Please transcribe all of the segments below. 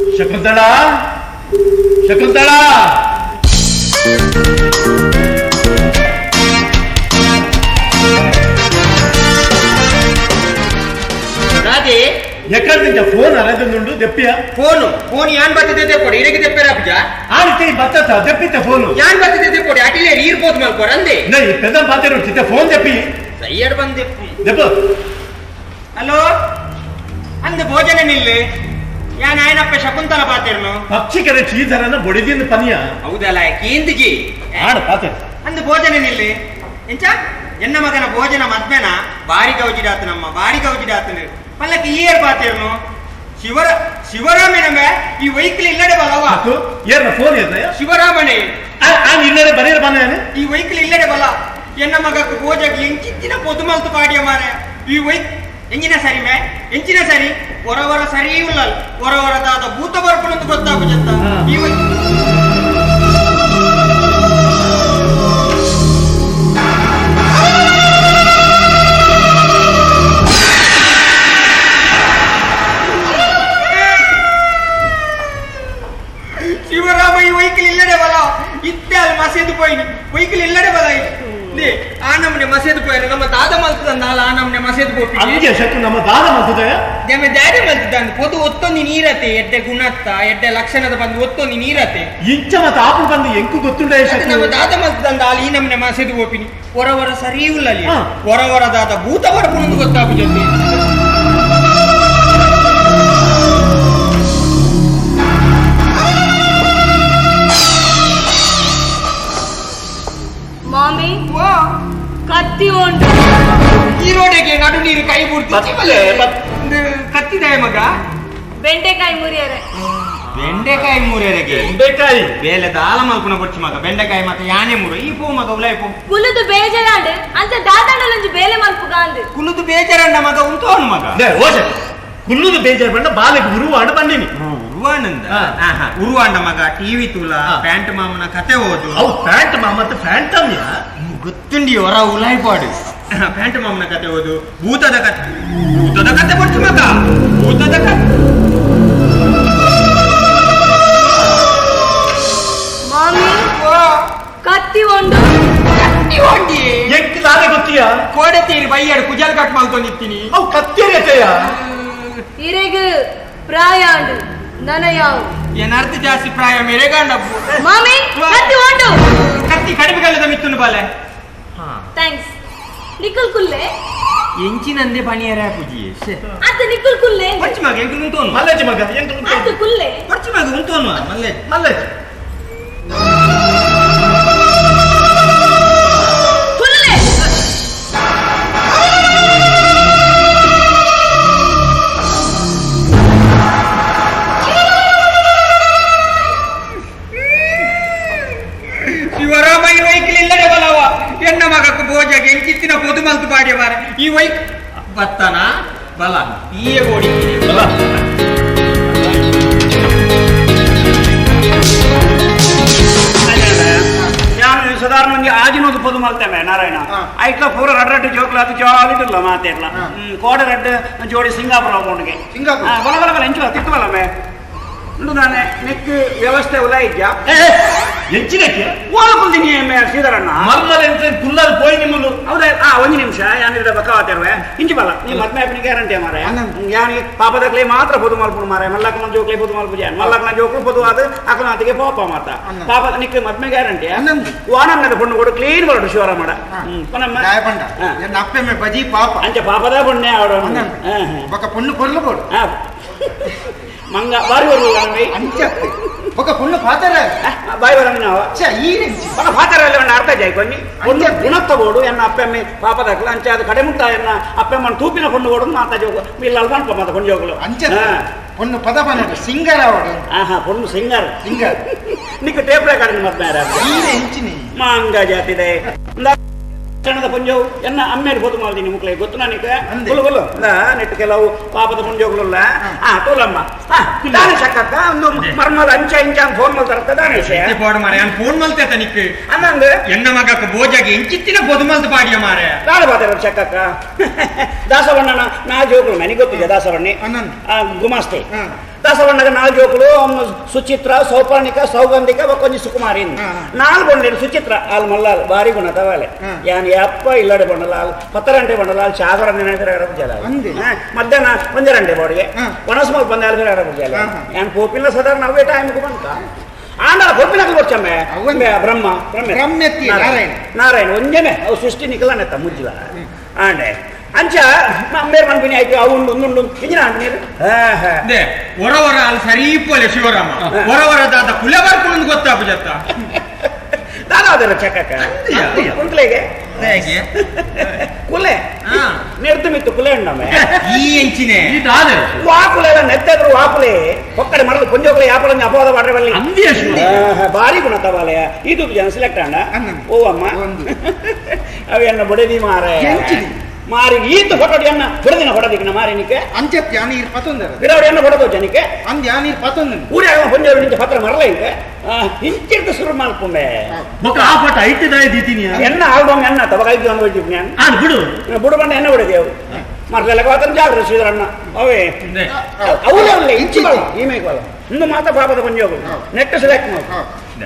Shakuntala, Shakuntala. Radhe ಎಕ್ಕಡ ನಿಂಚ phone ಅರದಂದುಂಡು ದೆಪ್ಪಿಯ phone phone ಯಾನ್ ಬತ್ತಿದೆ ದೆಪ್ಪೊಡು ಇರೆಗೆ ದೆಪ್ಪೆರ ಪೂಜಾ ಆಡಿతే ಬತ್ತತ ದೆಪ್ಪಿತ್ತೆ ಫೋನು ಯಾನ್ ಬತ್ತಿದೆ ದೆಪ್ಪೊಡು ಅಟಿಲೆ ರೀರ್ಬೋದು ಮಲ್ಕೊರ ಅಂದೆ ನೈ ಪೆದಂ ಪಾತೆರು ಚಿತ್ತೆ ಫೋನ್ ದೆಪ್ಪಿ ಸೈಯಡ್ ಬಂದ್ ದೆಪ್ಪು ದೆಪ್ಪ. ಹಲೋ ಅಂದ ಭೋಜನ ನಿಲ್ಲೆ ಯಾನ್ ಆಯನಪ್ಪ ಶಕುಂತಲ ಪಾತೆರ್ನು ಪಕ್ಷಿ ಕರೆ ಚೀಧರನ ಬೊಡಿದಿಂದ ಪನಿಯ ಹೌದಲ್ಲ ಕೇಂದಿಗೆ ಆಡ ಪಾತೆ ಅಂದ ಭೋಜನ ನಿಲ್ಲೆ ಎಂಚ ಎನ್ನ ಮಗನ ಭೋಜನ ಮದ್ಮೆನ ಬಾರಿ ಗೌಜಿಡಾತು ನಮ್ಮ ಬಾರಿ ಗೌಜಿಡಾತನು ಪಲ್ಲಕ್ಕೆ ಈಯರ್ ಪಾತೆರ್ನು ಶಿವರ ಶಿವರಾಮನಮೆ ಈ ವೆಹಿಕಲ್ ಇಲ್ಲಡೆ ಬಲವ ಮತ್ತು ಏರ್ನ ಫೋನ್ ಏರ್ನಯ ಶಿವರಾಮನೇ ಆ ಇಲ್ಲಡೆ ಬರೀರ ಬನ್ನೇನೆ ಈ ವೆಹಿಕಲ್ ಇಲ್ಲಡೆ ಬಲ ಎನ್ನ ಮಗಕ್ಕೆ ಭೋಜಕ್ಕೆ ಎಂಚಿತ್ತಿನ ಪೊದುಮಲ್ತು ಪಾಡಿಯ ಮಾರೆ ಈ ವೆಹಿಕ್ ಎಂಜಿನ ಸರಿ ಮೇ ಎಂಚಿನ ಸರಿ ಹೊರವರ ಸರಿ ಉಲ್ಲಲ್ ಹೊರವರ ದಾದ ಭೂತ ಬರ್ಪಣಂದು ಗೊತ್ತಾಗು ಜತ್ತ ಈ ಶಿವರಾಮ ಈ ವೆಹಿಕಲ್ ಇಲ್ಲಡೆ ಬಲ ಇತ್ತೆ ಅಲ್ಲಿ ಮಸೀದು ಪೋಯಿನಿ ವೆಹಿಕಲ್ ಇಲ್ಲಡೆ ಬಲ ಇಲ್ಲಿ ಆ ನಮ್ಮನೆ ಮಸೀದು ಪೋಯಿನಿ ನಮ್ಮ ದಾದ ಮಲ್ತದ ಆ ನಮ್ಮನೆ ಮಸೀದು ಪೋಪಿ ಅಂಗೆ ಶಕು ನಮ್ಮ ದಾದ ಮಲ್ತದೆ ಜಮ ದಾದೆ ಮಲ್ತದ ಪೊದು ಒತ್ತೊಂದು ನೀರತೆ ಎಡ್ಡೆ ಗುಣತ್ತ ಎಡ್ಡೆ ಲಕ್ಷಣದ ಬಂದು ಒತ್ತೊಂದು ನೀರತೆ ಇಂಚ ಮತ್ತ ಆಪು ಬಂದು ಎಂಕು ಗೊತ್ತುಂಡೆ ಅದು ನಮ್ಮ ದಾದ ಮಲ್ತದಂದ ಅಲ್ಲಿ ಈ ನಮ್ಮನೆ ಮಸೀದು ಪೋಪಿನಿ ಹೊರವರ ಸರಿ ಉಲ್ಲಲ್ಲಿ ಹಾ. ಹೊರವರ ದಾದ ಭೂತ ಬರ್ಪುಣಂದು ಗೊತ್ತಾಗು ಜೊತೆ ಮಾಮಿ ಕತ್ತಿ ಉಂಟು ಈ ರೋಡಿಗೆ ನಡು ನೀರು ಕೈ ಬಿಡ್ತು ಮತ್ತೆ, ಕತ್ತಿದೆ ಮಗ ಬೆಂಡೆಕಾಯಿ ಮುರಿಯರೆ ಬೆಂಡೆಕಾಯಿ ಮೂರರಿಗೆ ಬೆಂಡೆಕಾಯಿ ಬೇಲೆ ದಾಲ ಮಲ್ಪುನ ಬೊಚ್ಚು ಮಗ ಬೆಂಡೆಕಾಯಿ ಮತ್ತೆ ಯಾನೆ ಮೂರು ಈ ಪೂ ಮಗ ಉಲಾಯಿ ಪೂ ಕುಲುದು ಬೇಜಾರಾಂಡ್ ಅಂತ ದಾದಾಂಡಲೊಂಜಿ ಬೇಲೆ ಮಲ್ಪುಗ ಅಂದ್ ಕುಲುದು ಬೇಜಾರಂಡ ಮಗ ಉಂಟು ಮಗ ನೇ ಓಶೆ ಕುಲ್ಲುದು ಬೇಜಾರ್ ಬಂಡ ಬಾಲೆಗೆ ಉರುವಾಡು ಬಂದಿನಿ ಉರುವಾನಂದ ಹಾ. ಉರುವಾಂಡ ಮಗ ಟಿವಿ ತೂಲ ಹಾ. ಪ್ಯಾಂಟ್ ಮಾಮನ ಕತೆ ಓದು ಅವು ಪ್ಯಾಂಟ್ ಮಾಮತ್ತ ಫ್ಯಾಂಟಮ್ಯಾ ಗೊತ್ತುಂಡಿ ಹೊರ ಉಲಾಯ್ಪಾಡು ಪ್ಯಾಂಟ್ ಮಾಮನ ಕತೆ ಓದು ಭೂತದ ಕತೆ ಭೂತದ ಕತೆ ಬೊಚ್ಚು ಮಗ ಭೂತದ ಕತೆ ಮಾಮಿ ಕತ್ತಿ ಉಂಡು ಕತ್ತಿ ಹೊಂಡಿ ಎಂಕ್ ದಾದೆ ಗೊತ್ತಿಯಾ ಕೋಡೆ ತೀರಿ ಬೈಯಾಡು ಕುಜಲ್ ಕಟ್ ಮಲ್ಕೊಂಡಿತ್ತೀನಿ ಅವು ಕತ್ತಿರತೆಯ ಇರೆಗ್ ಪ್ರಾಯ ಅಂಡು ನನ ಯಾವು ಏನರ್ಥ ಜಾಸ್ತಿ ಪ್ರಾಯ ಮೇರೆಗಾಂಡ ಮಾಮಿ ಕತ್ತಿ ಉಂಡು ಕತ್ತಿ ಕಡಿಮೆ ಕಲ್ಲದ ಮಿತ್ತುನು ಬಾಲೆ thanks ನಿಕ್ಕಲ್ ಕುಲ್ಲೆ ಎಂಚಿನಂದೆ ಪಣಿಯರ ಪೂಜಿ ಅತ್ತ ನಿಕ್ಕಲ್ ಕುಲ್ಲೆ ಹೊಚ್ಚ ಮಗ ಎಂಕು ಉಂಟೋನು ಮಲ್ಲಜ್ಜಿ ಮಗ ಎಂಕ್ ಉಂಟು ಅತ್ತ ಕುಲ್ಲೆ ಹೊಚ್ಚ ಮಗ ಉಂಟೋನು ಮಲ್ಲೆ ಮಲ್ಲಜ್ಜಿ ಕುಲ್ಲೆ ಶಿವರಾಮ ಈ ವೆಹಿಕಲ್ ಇಲ್ಲಡೆ ಬಲವ ಎನ್ನ ಮಗಕ್ಕೆ ಭೋಜಗೆ ಎಂಚಿತ್ತಿನ ಪೊದು ಮಲ್ತು ಪಾಡ್ಯ ಬಾರೆ ಈ ವೈಕ್ ಬತ್ತನ ಬಲ ಈಯೆ ಓಡಿ ಬಲ ಯಾನು ಸಾಧಾರಣ ಒಂಜಿ ಆಜಿನೊಂದು ಪೊದು ಮಲ್ತೇವೆ ನಾರಾಯಣ ಐಟ್ಲ ಪೂರ ರಡ್ಡ ರಡ್ಡ ಜೋಕ್ಲ ಅದು ಜಾಲಿಟಿಲ್ಲ ಮಾತೇರ್ಲ ಕೋಡೆ ರಡ್ಡ ಜೋಡಿ ಸಿಂಗಾಪುರ ಹೋಗೋಣಿಗೆ ಸಿಂಗಾಪುರ? ಬಲ ಬಲ ಬಲ ಎಂಚು ತಿತ್ತು ಬಲಮೆ ಉಂಡು ನಾನೆ ನೆಕ್ ವ್ಯವಸ್ಥೆ ಉಲ ಇದ್ಯಾ ಎಂಚಿನಕ್ಕೆ ಓಲ ಕುಲ್ದಿನಿ ಶ್ರೀಧರಣ್ಣ ಮರ್ಮಲ ಎಂತ ಕುಲ್ಲಲ್ ಪೋಯಿ ನಿಮ್ಮಲು ಹೌದಾ ಆ ಒಂದು ನಿಮಿಷ ಯಾನಿದ್ರೆ ಬಕ್ಕವಾತಿರುವೆ ಇಂಚಿ ಬಲ್ಲ ನೀ ಮದ್ಮೆ ಆಪಿನ ಗ್ಯಾರಂಟಿ ಮಾರೆ ಯಾನಿ ಪಾಪದಕ್ಲೆ ಮಾತ್ರ ಪೊದು ಮಲ್ಪುಡು ಮಾರೆ ಮಲ್ಲಕ್ಕನ ಜೋಕ್ಲೆ ಪೊದು ಮಲ್ಪು ಜಾನ್ ಮಲ್ಲಕ್ಕನ ಜೋಕ್ಲು ಪೊದು ಅದು ಅಕನಾತಿಗೆ ಪಾಪ ಮಾತ ಪಾಪ ನಿಕ್ ಮದ್ಮೆ ಗ್ಯಾರಂಟಿ ವಾನಮ್ಮದ ಪೊಣ್ಣು ಕೊಡು ಕ್ಲೀನ್ ಬರಡು ಶಿವರ ಮಾಡ ಪನಮ್ಮ ದಾಯಪಂಡ ಎನ್ನ ಅಪ್ಪೆಮ್ಮೆ ಬಜಿ ಪಾಪ ಅಂಚೆ ಪಾಪದ ಪೊಣ್ಣೆ ಅವಡು ಬೊಕ ಪೊಣ್ಣು ಕೊರ್ಲು ಬೋಡು ಮಂಗ ಬಾರಿ ಬರುಲ್ಲ ಅಂಚೆ ಬೊಕ ಪೊಣ್ಣು ಪಾತರ ಬಾಯಿ ಬರಂಗ ನಾವು ಛೆ, ಈ ರೆಂಚಿ. ಪನ ಪಾತರ ಎಲ್ಲ ಒಂದು ಅರ್ಥ ಜಾಯ್ ಕೊನ್ನಿ ಒಂದು ಗುಣತ್ತ ಬೋಡು ಎನ್ನ ಅಪ್ಪೆಮ್ಮೆ ಪಾಪದಾಕ್ಲ ಅಂಚೆ ಅದು ಕಡೆ ಮುಟ್ಟ ಎನ್ನ ಅಪ್ಪೆಮ್ಮನ ತೂಪಿನ ಕೊಂಡು ಓಡು ಮಾತಾ ಜೋಗು ಇಲ್ಲ ಅಲ್ಪ ಮಾತ ಕೊಂಡು ಜೋಗುಲು ಅಂಚೆ ಪೊಣ್ಣು ಪದ ಪನಡು ಸಿಂಗರ್ ಅವಡು ಆಹಾ ಪೊಣ್ಣು ಸಿಂಗರ್ ಸಿಂಗರ್ ನಿಕ್ಕ ಟೇಪ್ ರೆಕಾರ್ಡಿಂಗ್ ಮತ್ತೆ ಈ ರೆಂಚಿನಿ ಮಾಂಗ ಜಾತಿದೆ ಪೊಂಜವು ಎನ್ನ ಅಮ್ಮೇರು ಪೊದು ಮಾಲ್ದಿನಿ ಮುಕ್ಲೆ ಗೊತ್ತು ನನಗೆ ಗೊಲ್ಲು ಗೊಲ್ಲು ನೆಟ್ಟು ಕೆಲವು ಪಾಪದ ಪೊಂಜೋಗುಲಲ್ಲ ಆ ತೋಲಮ್ಮ ದಾನೆ ಸಕ್ಕಕ್ಕ ಒಂದು ಮರ್ಮದ ಅಂಚ ಇಂಚ ಫೋನ್ ಮಲ್ತಾರತ್ತ ದಾನೆ ವಿಷಯ ಪೋಡು ಮಾರೆ ನಾನು ಫೋನ್ ಮಲ್ತೆ ತನಿಕ್ ಅನ್ನಂದು ಎನ್ನ ಮಗಕ್ಕ ಬೋಜಾಗಿ ಇಂಚಿತ್ತಿನ ಪೊದು ಮಲ್ತು ಪಾಡಿಯ ಮಾರೆ ದಾಳ ಬಾತಾರ ಚಕ್ಕಕ್ಕ ದಾಸವಣ್ಣನ ನಾ ಜೋಗುಲು ನನಗೆ ಗೊತ್ತಿದೆ ದಾಸವಣ್ಣಿ ಗುಮಾಸ್ತೆ ದಾಸವಣ್ಣಗ ನಾಲ್ ಜೋಕುಲು ಸುಚಿತ್ರ ಸೌಪರ್ಣಿಕ ಸೌಗಂಧಿಕ ಕೊಂಚ ಸುಕುಮಾರಿ ನಾಲ್ ಬಂಡೇನು ಸುಚಿತ್ರ ಆಲ್ ಮಲ್ಲಾಲ್ ಬಾರಿ ಗುಣ ತವಾಲೆ ಯಾನ್ ಯಪ್ಪ ಇಲ್ಲಡೆ ಬಂಡಲ ಆಲ್ ಪತ್ತರಂಟೆ ಬಂಡಲ ಆಲ್ ಚಾದರಂದೆ ಜಲ ಮಧ್ಯಾಹ್ನ ಒಂಜರಂಟೆ ಬಾಡಿಗೆ ಒಣಸ್ಮಲ್ ಬಂದ ಆಲ್ ಬೇರೆ ಜಲ ಯಾನ್ ಪೋಪಿಲ್ಲ ಸಾಧಾರಣ ಅವೇ ಟೈಮ್ಗೆ ಬಂತ ಆಂಡಲ ಪೋಪಿನಕಲ್ ಬರ್ಚಮ್ಮೆ ಬ್ರಹ್ಮ ಬ್ರಹ್ಮ ನಾರಾಯಣ ಒಂಜನೆ ಅವು ಸೃಷ್ಟಿ ನಿಕಲನೆತ್ತ ಮುಜ್ಜಿಲ ಆಂಡೆ ಅಂಚ ಅಮ್ಮೇರ್ ಮನ್ಪಿನಿ ಆಯ್ತು ಅವು ಉಂಡು ಉಂಡು ಇಂಜಿನ ನೀರು ಹೊರ ಹೊರ ಅಲ್ಲಿ ಸರಿ ಪೋಲೆ ಶಿವರಾಮ ಹೊರ ಹೊರ ದಾದ ಕುಲ ಬರ್ಕೊಂಡು ಗೊತ್ತಾಪು ಜತ್ತ ದಾದ ಚಕ್ಕಕ್ಕ ಕುಂಟ್ಲೆಗೆ ಕುಲೆ ನೆಡ್ದು ಮಿತ್ತು ಕುಲೆ ಉಂಡಮ್ಮೆ ಈ ಎಂಚಿನೆ ವಾಕುಲೆ ನೆತ್ತಾದ್ರು ವಾಕುಲೆ ಒಕ್ಕಡೆ ಮರಳು ಕೊಂಜೋಕುಲೆ ಯಾಪಲಂಜ ಅಪವಾದ ಮಾಡ್ರೆ ಬಲ್ಲಿ ಭಾರಿ ಗುಣ ತವಾಲೆಯ ಇದು ಜನ ಸೆಲೆಕ್ಟ್ ಅಣ್ಣ ಓ ಅಮ್ಮ ಅವೆನ್ನ ಬುಡದಿ ಮಾರ ಮಾರಿ ಈತ ಫೋಟೋ ಎನ್ನ ಬಿಡದಿನ ಫೋಟೋ ಮಾರಿ ನಿಕ್ಕೆ ಅಂಚತ್ ಯಾನ ನೀರು ಪತ್ತೊಂದರ ಬಿರವಡಿ ಎನ್ನ ಫೋಟೋ ಜನಕ್ಕೆ ಅಂದ್ ಯಾನ ನೀರು ಪತ್ತೊಂದು ಊರೇ ಹೊಂಜೋರು ನಿಂಚ ಪತ್ರ ಮರಲ ಇಂಕೆ ಇಂಚಿರ್ದು ಶುರು ಮಾಡ್ಕೊಂಡೆ ಬೊಕ್ಕ ಆ ಫೋಟೋ ಐತಿದಾಯ ದೀತೀನಿ ಎನ್ನ ಆಲ್ಬಮ್ ಎನ್ನ ತಬಕ ಐದು ಅಂಗ ಹೋಯ್ತು ನಾನು ಆ ಬಿಡು ಬಿಡು ಬಂಡ ಎನ್ನ ಬಿಡಿದೆ ಅವು ಮರಲೆಲ್ಲ ಮಾತ್ರ ಜಾಗ್ರ ಶ್ರೀಧರಣ್ಣ ಅವೇ ಅವಲೇ ಅವಲೇ ಇಂಚಿ ಬಲ ಈ ಮೇಕ್ ಬಲ ಇಂದು ಮಾತ್ರ ಪಾಪದ ಪಂಜೋಗು ನೆಟ್ ಸೆಲೆಕ್ಟ್ ಮಾಡು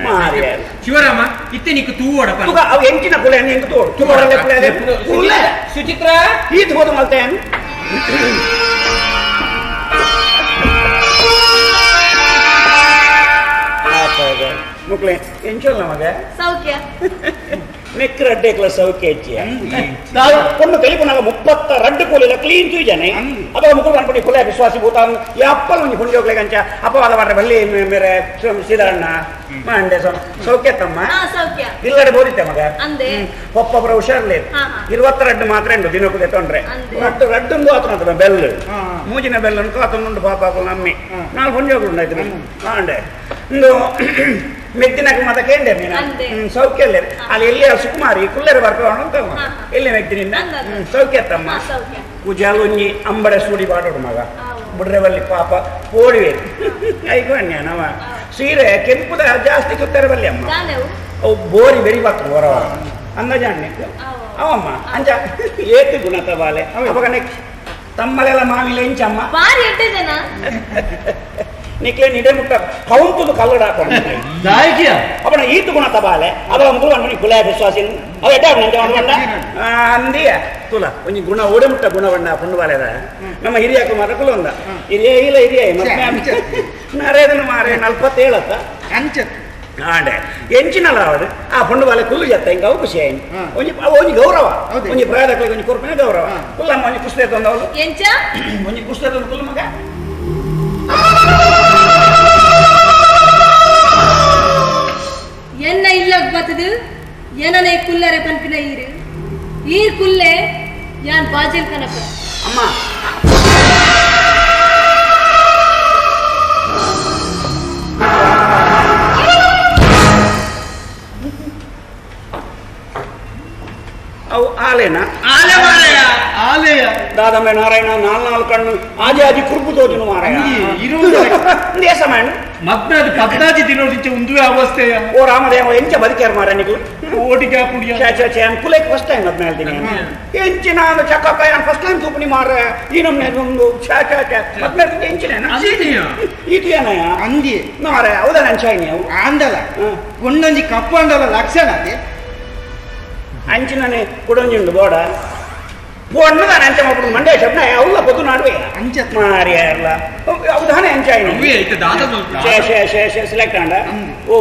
ಮಾರಿ ಶಿವರಾಮ ಇತ್ತೆ ನಿಕ್ಕು ತೂವಡ ತುಗ ಅವು ಎಂಚಿನ ಕುಲೆ ಎಂಕು ತೋಡು ತೂವಡಲೆ ಕುಲೆ ಅದೇ ಕುಲೆ ಸುಚಿತ್ರ ಈತ್ ಹೋದ ಮಲ್ತೇನ್ ಮುಕ್ಲೆ ಎಂಚಲ್ಲ ಮಗ ಸೌಖ್ಯ ನೆಕ್ ರಡ್ಡೆ ಸೌಖ್ಯ ಹೆಚ್ಚಿಯ ನಾವು ಕೊಂಡು ತೆಲಿಪುನಾಗ 32 ಕೂಲಿಲ್ಲ ಕ್ಲೀನ್ ತೂಜನೆ ಅಪ್ಪ ಮುಕುಲ್ ಅನ್ಪಡಿ ಕುಲೆ ವಿಶ್ವಾಸಿ ಭೂತ ಯಪ್ಪಲ್ ಒಂಜಿ ಪುಂಜೋಗ್ಲೆ ಕಂಚ ಅಪವಾದ ಮಾಡ್ರೆ ಬಲ್ಲಿ ಮೇರೆ ಶ್ರೀಧರಣ್ಣ ಮಂಡೆ ಸೌಖ್ಯ ತಮ್ಮ ಇಲ್ಲಡೆ ಬೋದಿತ್ತೆ ಮಗ ಒಪ್ಪೊಬ್ಬರ ಹುಷಾರ್ಲೇ 22 ಮಾತ್ರ ಉಂಟು ದಿನಕ್ಕೂ ತೊಂದ್ರೆ ರಡ್ಡು ರಡ್ಡೊಂದು ಆತನ ಬೆಲ್ ಮೂಜಿನ ಬೆಲ್ ಅನ್ಕೋ ಆತನುಂಟು ಪಾಪ ನಮ್ಮಿ ನಾಲ್ಕು ಪುಂಜೋಗ್ಲು ಉಂಡಾಯ್ತು ಅಂಡೆ ಇಂದು ಮೆತ್ತಿನಕ ಮಾತ ಕೇಂದ್ರ ನೀನು ಸೌಖ್ಯ ಅಲ್ಲಿ ಎಲ್ಲಿ ಸುಕುಮಾರಿ ಕುಲ್ಲೆರ ಬರ್ಕೋಣ ಅಂತ ಎಲ್ಲಿ ಮೆತ್ತಿನಿಂದ ಸೌಖ್ಯ ತಮ್ಮ ಕುಜಾಲುಂಜಿ ಅಂಬಡೆ ಸೂಡಿ ಬಾಡೋಡು ಮಗ ಬುಡ್ರೆ ಬಲ್ಲಿ ಪಾಪ ಪೋಡಿವೆ ಐಕು ಅಣ್ಣ ಸೀರೆ ಕೆಂಪುದ ಜಾಸ್ತಿ ಕುತ್ತಾರೆ ಬಲ್ಲಿ ಅಮ್ಮ ಅವು ಬೋರಿ ಬೆರಿ ಬಾತು ಹೊರ ಹೊರ ಅಂದಾಜ ಅವಮ್ಮ ಅಂಚ ಏತು ಗುಣ ತಬಾಲೆ ಅವಾಗ ತಮ್ಮಲೆಲ್ಲ ಮಾವಿಲ್ಲ ಇಂಚಮ್ಮ ನಿಕ್ಲೆ ನಿಡೆ ಮುಟ್ಟ ಕೌಂತುದು ಕಲ್ಲಡ ಹಾಕೊಂಡು ಅವನ ಈತು ಗುಣ ತಬಾಲೆ ಅವ ಮುಗುಳು ಅನ್ಮನಿ ಕುಲ ವಿಶ್ವಾಸಿ ಅವ ಎಡ್ಡ ನಂಜ ಅನ್ಕೊಂಡ ಅಂದಿಯ ತುಲ ಒಂಜಿ ಗುಣ ಓಡೆ ಮುಟ್ಟ ಗುಣವಣ್ಣ ಪುಣ್ಣು ಬಾಲೆದ ನಮ್ಮ ಹಿರಿಯ ಕುಮಾರ ಕುಲೊಂದ ಹಿರಿಯ ಇಲ್ಲ ಹಿರಿಯ ಮತ್ತೆ ನರೇದನು ಮಾರೆ 47 ಅತ್ತ ಅಂಚತ್ ಆಂಡೆ ಎಂಚಿನಲ್ಲ ಅವದು ಆ ಪುಣ್ಣು ಬಾಲೆ ಕುಲ್ಲು ಜತ್ತ ಹಿಂಗೆ ಅವು ಖುಷಿ ಆಯ್ತು ಒಂಜಿ ಒಂಜಿ ಗೌರವ ಒಂಜಿ ಪ್ರಾಯದಕ್ಲೆ ಒಂಜಿ ಕೊರ್ಪಿನ ಗೌರವ ಕುಲ್ಲಮ್ಮ ಒಂಜಿ ಕುಸ್ತೆ ತಂದವಳು ಎಂಚ ಒಂಜಿ ಕುಸ್ತೆ ತಂದು ಕುಲ್ಲು ಮಗ ಎನ್ನ ಇಲ್ಲಗ್ ಬತ್ತದು ಏನನೇ ಕುಲ್ಲರೆ ಪನ್ಪಿನ ಈರು ಈರ್ ಕುಲ್ಲೆ ಯಾನ್ ಬಾಜಲ್ ಕನಕ ಅಮ್ಮ ಅವು ಆಲೇನಾ ಆಲೆ ಮಾರಾಯ ಆಲೆಯ ದಾದಮ್ಮೆ ನಾರಾಯಣ ನಾಲ್ ನಾಲ್ ಕಣ್ಣು ಆಜಿ ಆಜಿ ಕುರುಪು ತೋಜುನು ಮಾರಾಯ ದೇಶ ಮದ್ಮೆ ಅದು 14 ದಿನೋಡಿಂಚೆ ಉಂದುವೆ ಅವಸ್ಥೆಯ ಓ ರಾಮದೇವ ಎಂಚ ಬದುಕ್ಯಾರ ಮಾರ ನಿಕ್ಲು ಓಟಿಗೆ ಹಾಕುಡಿಯ ಛೇ ಛೇ ಛೇ ಕುಲೇಕ್ ಫಸ್ಟ್ ಟೈಮ್ ಮದ್ಮೆ ಹೇಳ್ತೀನಿ ಎಂಚಿನ ಚಕ್ಕಕ್ಕ ಯಾನ್ ಫಸ್ಟ್ ಟೈಮ್ ತೂಪುನಿ ಮಾರ ಈ ನಮ್ನೆ ಒಂದು ಛೇ ಛೇ ಛೇ ಮದ್ಮೆ ಎಂಚಿನ ಈತು ಏನಯ್ಯ ಅಂದಿ ಮಾರ ಹೌದಾ ಅಂಚಾಯಿನಿ ಅವು ಆಂದಲ ಒಂದೊಂಜಿ ಕಪ್ಪು ಅಂಡಲ ಲಕ್ಷಣ ಅದೇ ಅಂಚಿನನೆ ಕುಡೊಂಜಿ ಬೋಡ ಪೊಣ್ಣುದಾನೆ ಅಂಚ ಮಕ್ಕಳು ಮಂಡ್ಯ ಶಬ್ನ ಅವುಲ್ಲ ಪೊದು ನಾಡುವೆ ಅಂಚ ಮಾರಿ ಅಲ್ಲ ಅವಧಾನೆ ಅಂಚಾಯಿನಿ ಶೇ ಶೇ ಶೇ ಶೇ ಸೆಲೆಕ್ಟ್ ಆಂಡ ಓ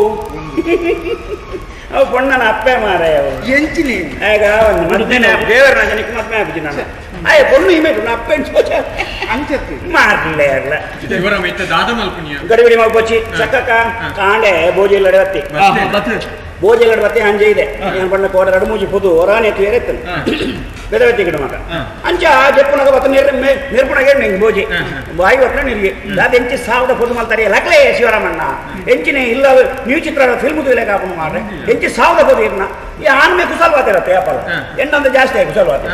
ಅವು ಪೊಣ್ಣನ ಅಪ್ಪೆ ಮಾರಾಯ ಅವು ಎಂಚಿನಿ ಆಗ ಒಂದು ಮದ್ದೆ ದೇವರ ಜನಕ್ಕೆ ಮದ್ವೆ ಆಪಿಜಿ ನಾನು ಆಯ್ ಪೊಣ್ಣು ಇಮೇಜ್ ಅಪ್ಪೆ ಸೋಚ ಅಂಚತ್ತು ಮಾರ್ಲೇ ಅಲ್ಲ ದಾದ ಮಲ್ಪುನಿಯ ಗಡಿಬಿಡಿ ಮಲ್ಪೊಚ್ಚಿ ಚಕ್ಕಕ್ಕ ಕಾಂಡೆ ಬೋಜಿ ಇಲ್ಲಡೆ ಬತ್ತಿ ಭೋಜಗಡ ಬತ್ತೆ ಅಂಜೆ ಇದೆ ಏನು ಬಣ್ಣ ಕೋಡ ಎರಡು ಮೂಜಿ ಪುದು ಹೊರಾನೆ ಎತ್ತು ಬೆದವತ್ತಿ ಗಿಡ ಮಗ ಅಂಚ ಜಪ್ಪುನಗ ಬತ್ತ ನಿರ್ಪುಣಗೆ ನಿಂಗೆ ಭೋಜಿ ಬಾಯಿ ಒಟ್ಟ ನಿಲ್ಗೆ ದಾದ ಎಂಚಿ ಸಾವಿರದ ಪುದು ಮಲ್ತಾರೆ ಲಕ್ಲೆ ಶಿವರಾಮಣ್ಣ ಎಂಚಿನೇ ಇಲ್ಲ ನೀವು ಚಿತ್ರ ಫಿಲ್ಮ್ ತುಲೆ ಕಾಪುನ ಮಾಡ್ರೆ ಎಂಚಿ ಸಾವಿರದ ಪುದು ಇರ್ನ ಈ ಆನ್ಮೆ ಕುಸಲ್ವಾತಿರತ್ತೆ ಅಪ್ಪಲ್ಲ ಎಂಟೊಂದು ಜಾಸ್ತಿ ಆಗಿ ಕುಸಲ್ವಾತಿ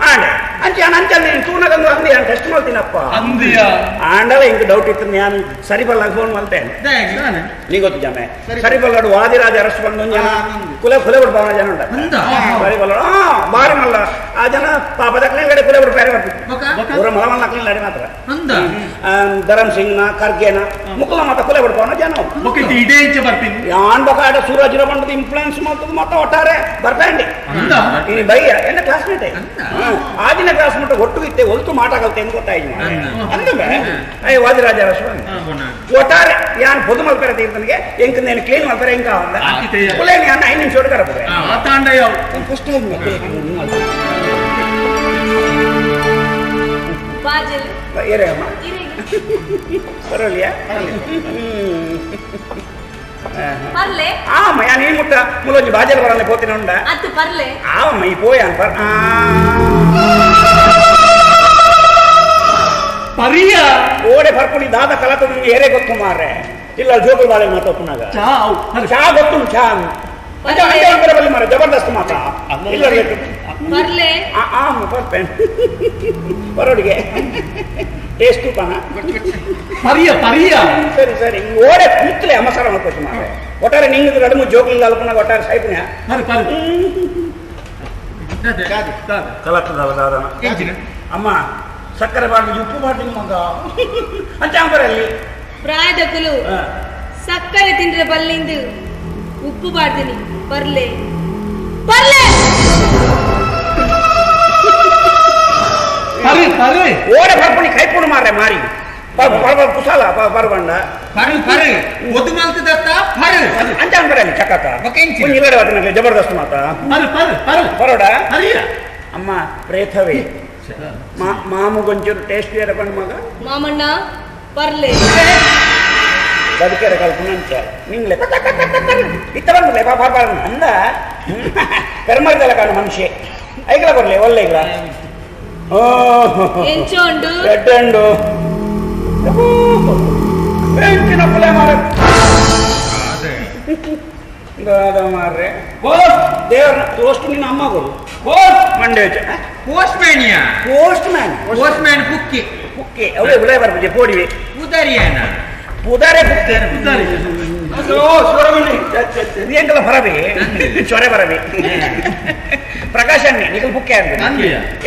ಆಂಡೆ ಅಂಚೆ ಅಂಚೆ ನೀನು ತೂನಗಂದು ಅಂದಿ ನಾನು ಟೆಸ್ಟ್ ಮಾಡ್ತೀನಪ್ಪ ಆಂಡಲ ಹಿಂಗೆ ಡೌಟ್ ಇತ್ತು ನಾನು ಸರಿ ಬಲ್ಲಾಗ ಫೋನ್ ಮಾಡ್ತೇನೆ ನೀ ಗೊತ್ತು ಜಾಮೆ ಸರಿ ಬಲ್ಲಾಡು ವಾದಿರಾಜ ಅರೆಸ್ಟ್ ಬಂದು ಜನ ಕುಲೆ ಕುಲೆ ಬಿಡ್ಬಾವ ಜನ ಉಂಟ ಸರಿ ಬಲ್ಲಾಡು ಬಾರಿ ಮಲ್ಲ ಆ ಜನ ಪಾಪದ ಕಡೆ ಕುಲೆ ಬಿಡು ಬೇರೆ ಬರ್ತಿತ್ತು ಊರ ಮಲ ಮಲ್ಲ ಲಡೆ ಮಾತ್ರ ಧರಮ್ ಸಿಂಗ್ನ ಖರ್ಗೆನ ಮುಕ್ಕಲ ಮಾತ ಕುಲೆ ಬಿಡ್ಪಾವನ ಜನ ಯಾನ್ ಬಕಾಡ ಸೂರಜ್ರ ಬಂದದ್ದು ಇನ್ಫ್ಲೂಯೆನ್ಸ್ ಮಾಡ್ತದೆ ಮಾತ ಒಟ್ಟಾರೆ ಬರ್ತಾಂಡಿ ಇನಿ ಬಯ್ಯ ಎನ್ನ ಕ್ಲಾಸ್ಮೇಟ್ ಆದಿನ ಕ್ಲಾಸ್ಮೇಟ್ ಒಟ್ಟು ಇತ್ತೆ ಒಲ್ತು ಮಾತಾಗಲ್ತೆ ಅಂತ ಗೊತ್ತಾಯ್ತು ಅಂದಮೆ ಅಯ್ಯ ವಾದಿರಾಜ ಅರಸು ಒಟ್ಟಾರೆ ಯಾನ್ ಪೊದು ಮಲ್ಪೆರ ತೀರ್ಥನಿಗೆ ಎಂಕ್ ನೇನು ಕ್ಲೀನ್ ಮಲ್ಪೆರ ಎಂಕ ಅವಂದ ಕುಲೇನಿ ಅನ್ನ 5 ನಿಮಿಷ ಕರಪುರೆ ಫಸ್ಟ್ ಟೈಮ್ ಏರೇ ಅಮ್ಮ ಪರವಾಗಿಲ್ಲ ಪರ್ಲೆ ಆಮ ಯಾನ್ ಈ ಮುಟ್ಟ ಮುಲೊಂಜಿ ಬಾಜಲ್ ಬರಲ್ಲ ಪೋತಿನ ಉಂಡ ಅತ್ತು ಪರ್ಲೆ ಆವಮ್ಮ ಈ ಪೋಯಾನ್ ಪರ್ ಪರಿಯ ಓಡೆ ಪರ್ಪುಣಿ ದಾದ ಕಲತ ನಿಂಗೆ ಏರೇ ಗೊತ್ತು ಮಾರ್ರೆ ಇಲ್ಲ ಜೋಕುಲ್ ಬಾಳೆ ಮಾತಪ್ಪನಾಗ ಚಾ ಚಾ ಗೊತ್ತು ಚಾ ಅಂಚೆ ಅಂಚೆ ಬಲ್ಲಿ ಮಾರ್ರೆ ಜಬರ್ದಸ್ತ್ ಮಾತಾ ಇಲ್ಲ ಪರ್ಲೆ ಆಮ ಪರ್ಪೆ ಬರೋಡಿಗೆ ಟೇಸ್ಟ್ ಪಾನ ಪರಿಯ ಪರಿಯ ಸರಿ ಸರಿ ಓಡೆ ಕೂತ್ಲೆ ಅಮಸಾರ ಮಾಡ್ಕೊಟ್ಟು ಮಾರ್ರೆ ಒಟ್ಟಾರೆ ನಿಂಗೆ ಎರಡು ಮೂರು ಜೋಕುಲ್ ಅಲ್ಪನಾಗ ಒಟ್ಟಾರೆ ಸೈಪುಣ್ಯ ಪರಿ ಪರಿ ಕಲತ್ತದಲ್ಲ ದಾದನ ಅಮ್ಮ ಸಕ್ಕರೆ ಬಾರ್ದು ಉಪ್ಪು ಬಾರ್ದು ಮಗ ಅಂಚಾಂಬರಲ್ಲಿ ಪ್ರಾಯದಕುಲು ಸಕ್ಕರೆ ತಿಂದ್ರೆ ಬಲ್ಲಿಂದು ಉಪ್ಪು ಬಾರ್ದಿನಿ ಬರ್ಲೆ ಬರ್ಲೆ ಪರಿ ಪರಿ ಓಡೆ ಬರ್ಪುಣಿ ಕೈಪುಣು ಮಾರ್ರೆ ಮಾರಿ ಪರ್ ಕುಸಾಲ ಪರ್ಬಂಡ ಪರು ಪರು ಒದು ಮಲ್ತದತ್ತ ಪರು ಅಂಚಾಂಬರಲ್ಲಿ ಚಕ್ಕಕ್ಕ ಇಲ್ಲಡೆ ವಾತಿನ ಜಬರ್ದಸ್ತ್ ಮಾತ ಪರು ಪರು ಪರು ಪರೋಡ ಪರಿಯ ಅಮ್ಮ ಪ್ರೇಥವೇ ಮಾಮು ಗೊಂಚೂರು ಟೇಸ್ಟ್ ಬೇರೆ ಬಂದು ಮಗ ಮಾಮಣ್ಣ ಬರ್ಲೆ ಬದುಕೆರೆ ಕಲ್ಪುನಂಚ ನಿಂಗ್ಲೆ ಇತ್ತ ಬಂದ್ಲೆ ಬಾ ಬಾರ್ ಅಂದ ಪೆರ್ಮರ್ದಲ್ಲ ಕಾಣು ಮನುಷ್ಯ ಐಗ್ಲ ಬರ್ಲೆ ಒಳ್ಳೆ ಐಗ್ಲ ಎಂಚೋಂಡು ಎಡ್ಡಂಡು ಎಂಚಿನ ಪುಲೆ ಮಾರ ದಾದ ಮಾರ್ರೆ ದೇವ್ರನ್ನ ತೋಷ್ಟು ನಿನ್ನ ಅಮ್ಮ ಕೊಡು ಮಂಡೆ post mania post man post man Kukke Kukke ಅವೇ ಉಲೇ ಬರ್ಪುಜೆ ಪೋಡಿವೆ ಪುದರಿಯನ ಪುದಾರೆ ಕುಕ್ಕೆ ಪುದಾರಿ ಎಂಕಲ ಬರಬಿ ಚೊರೆ ಬರಬಿ ಪ್ರಕಾಶ್ ಅನ್ನಿ ನಿಕಲ್ ಪುಕ್ಕೆ ಅಂತ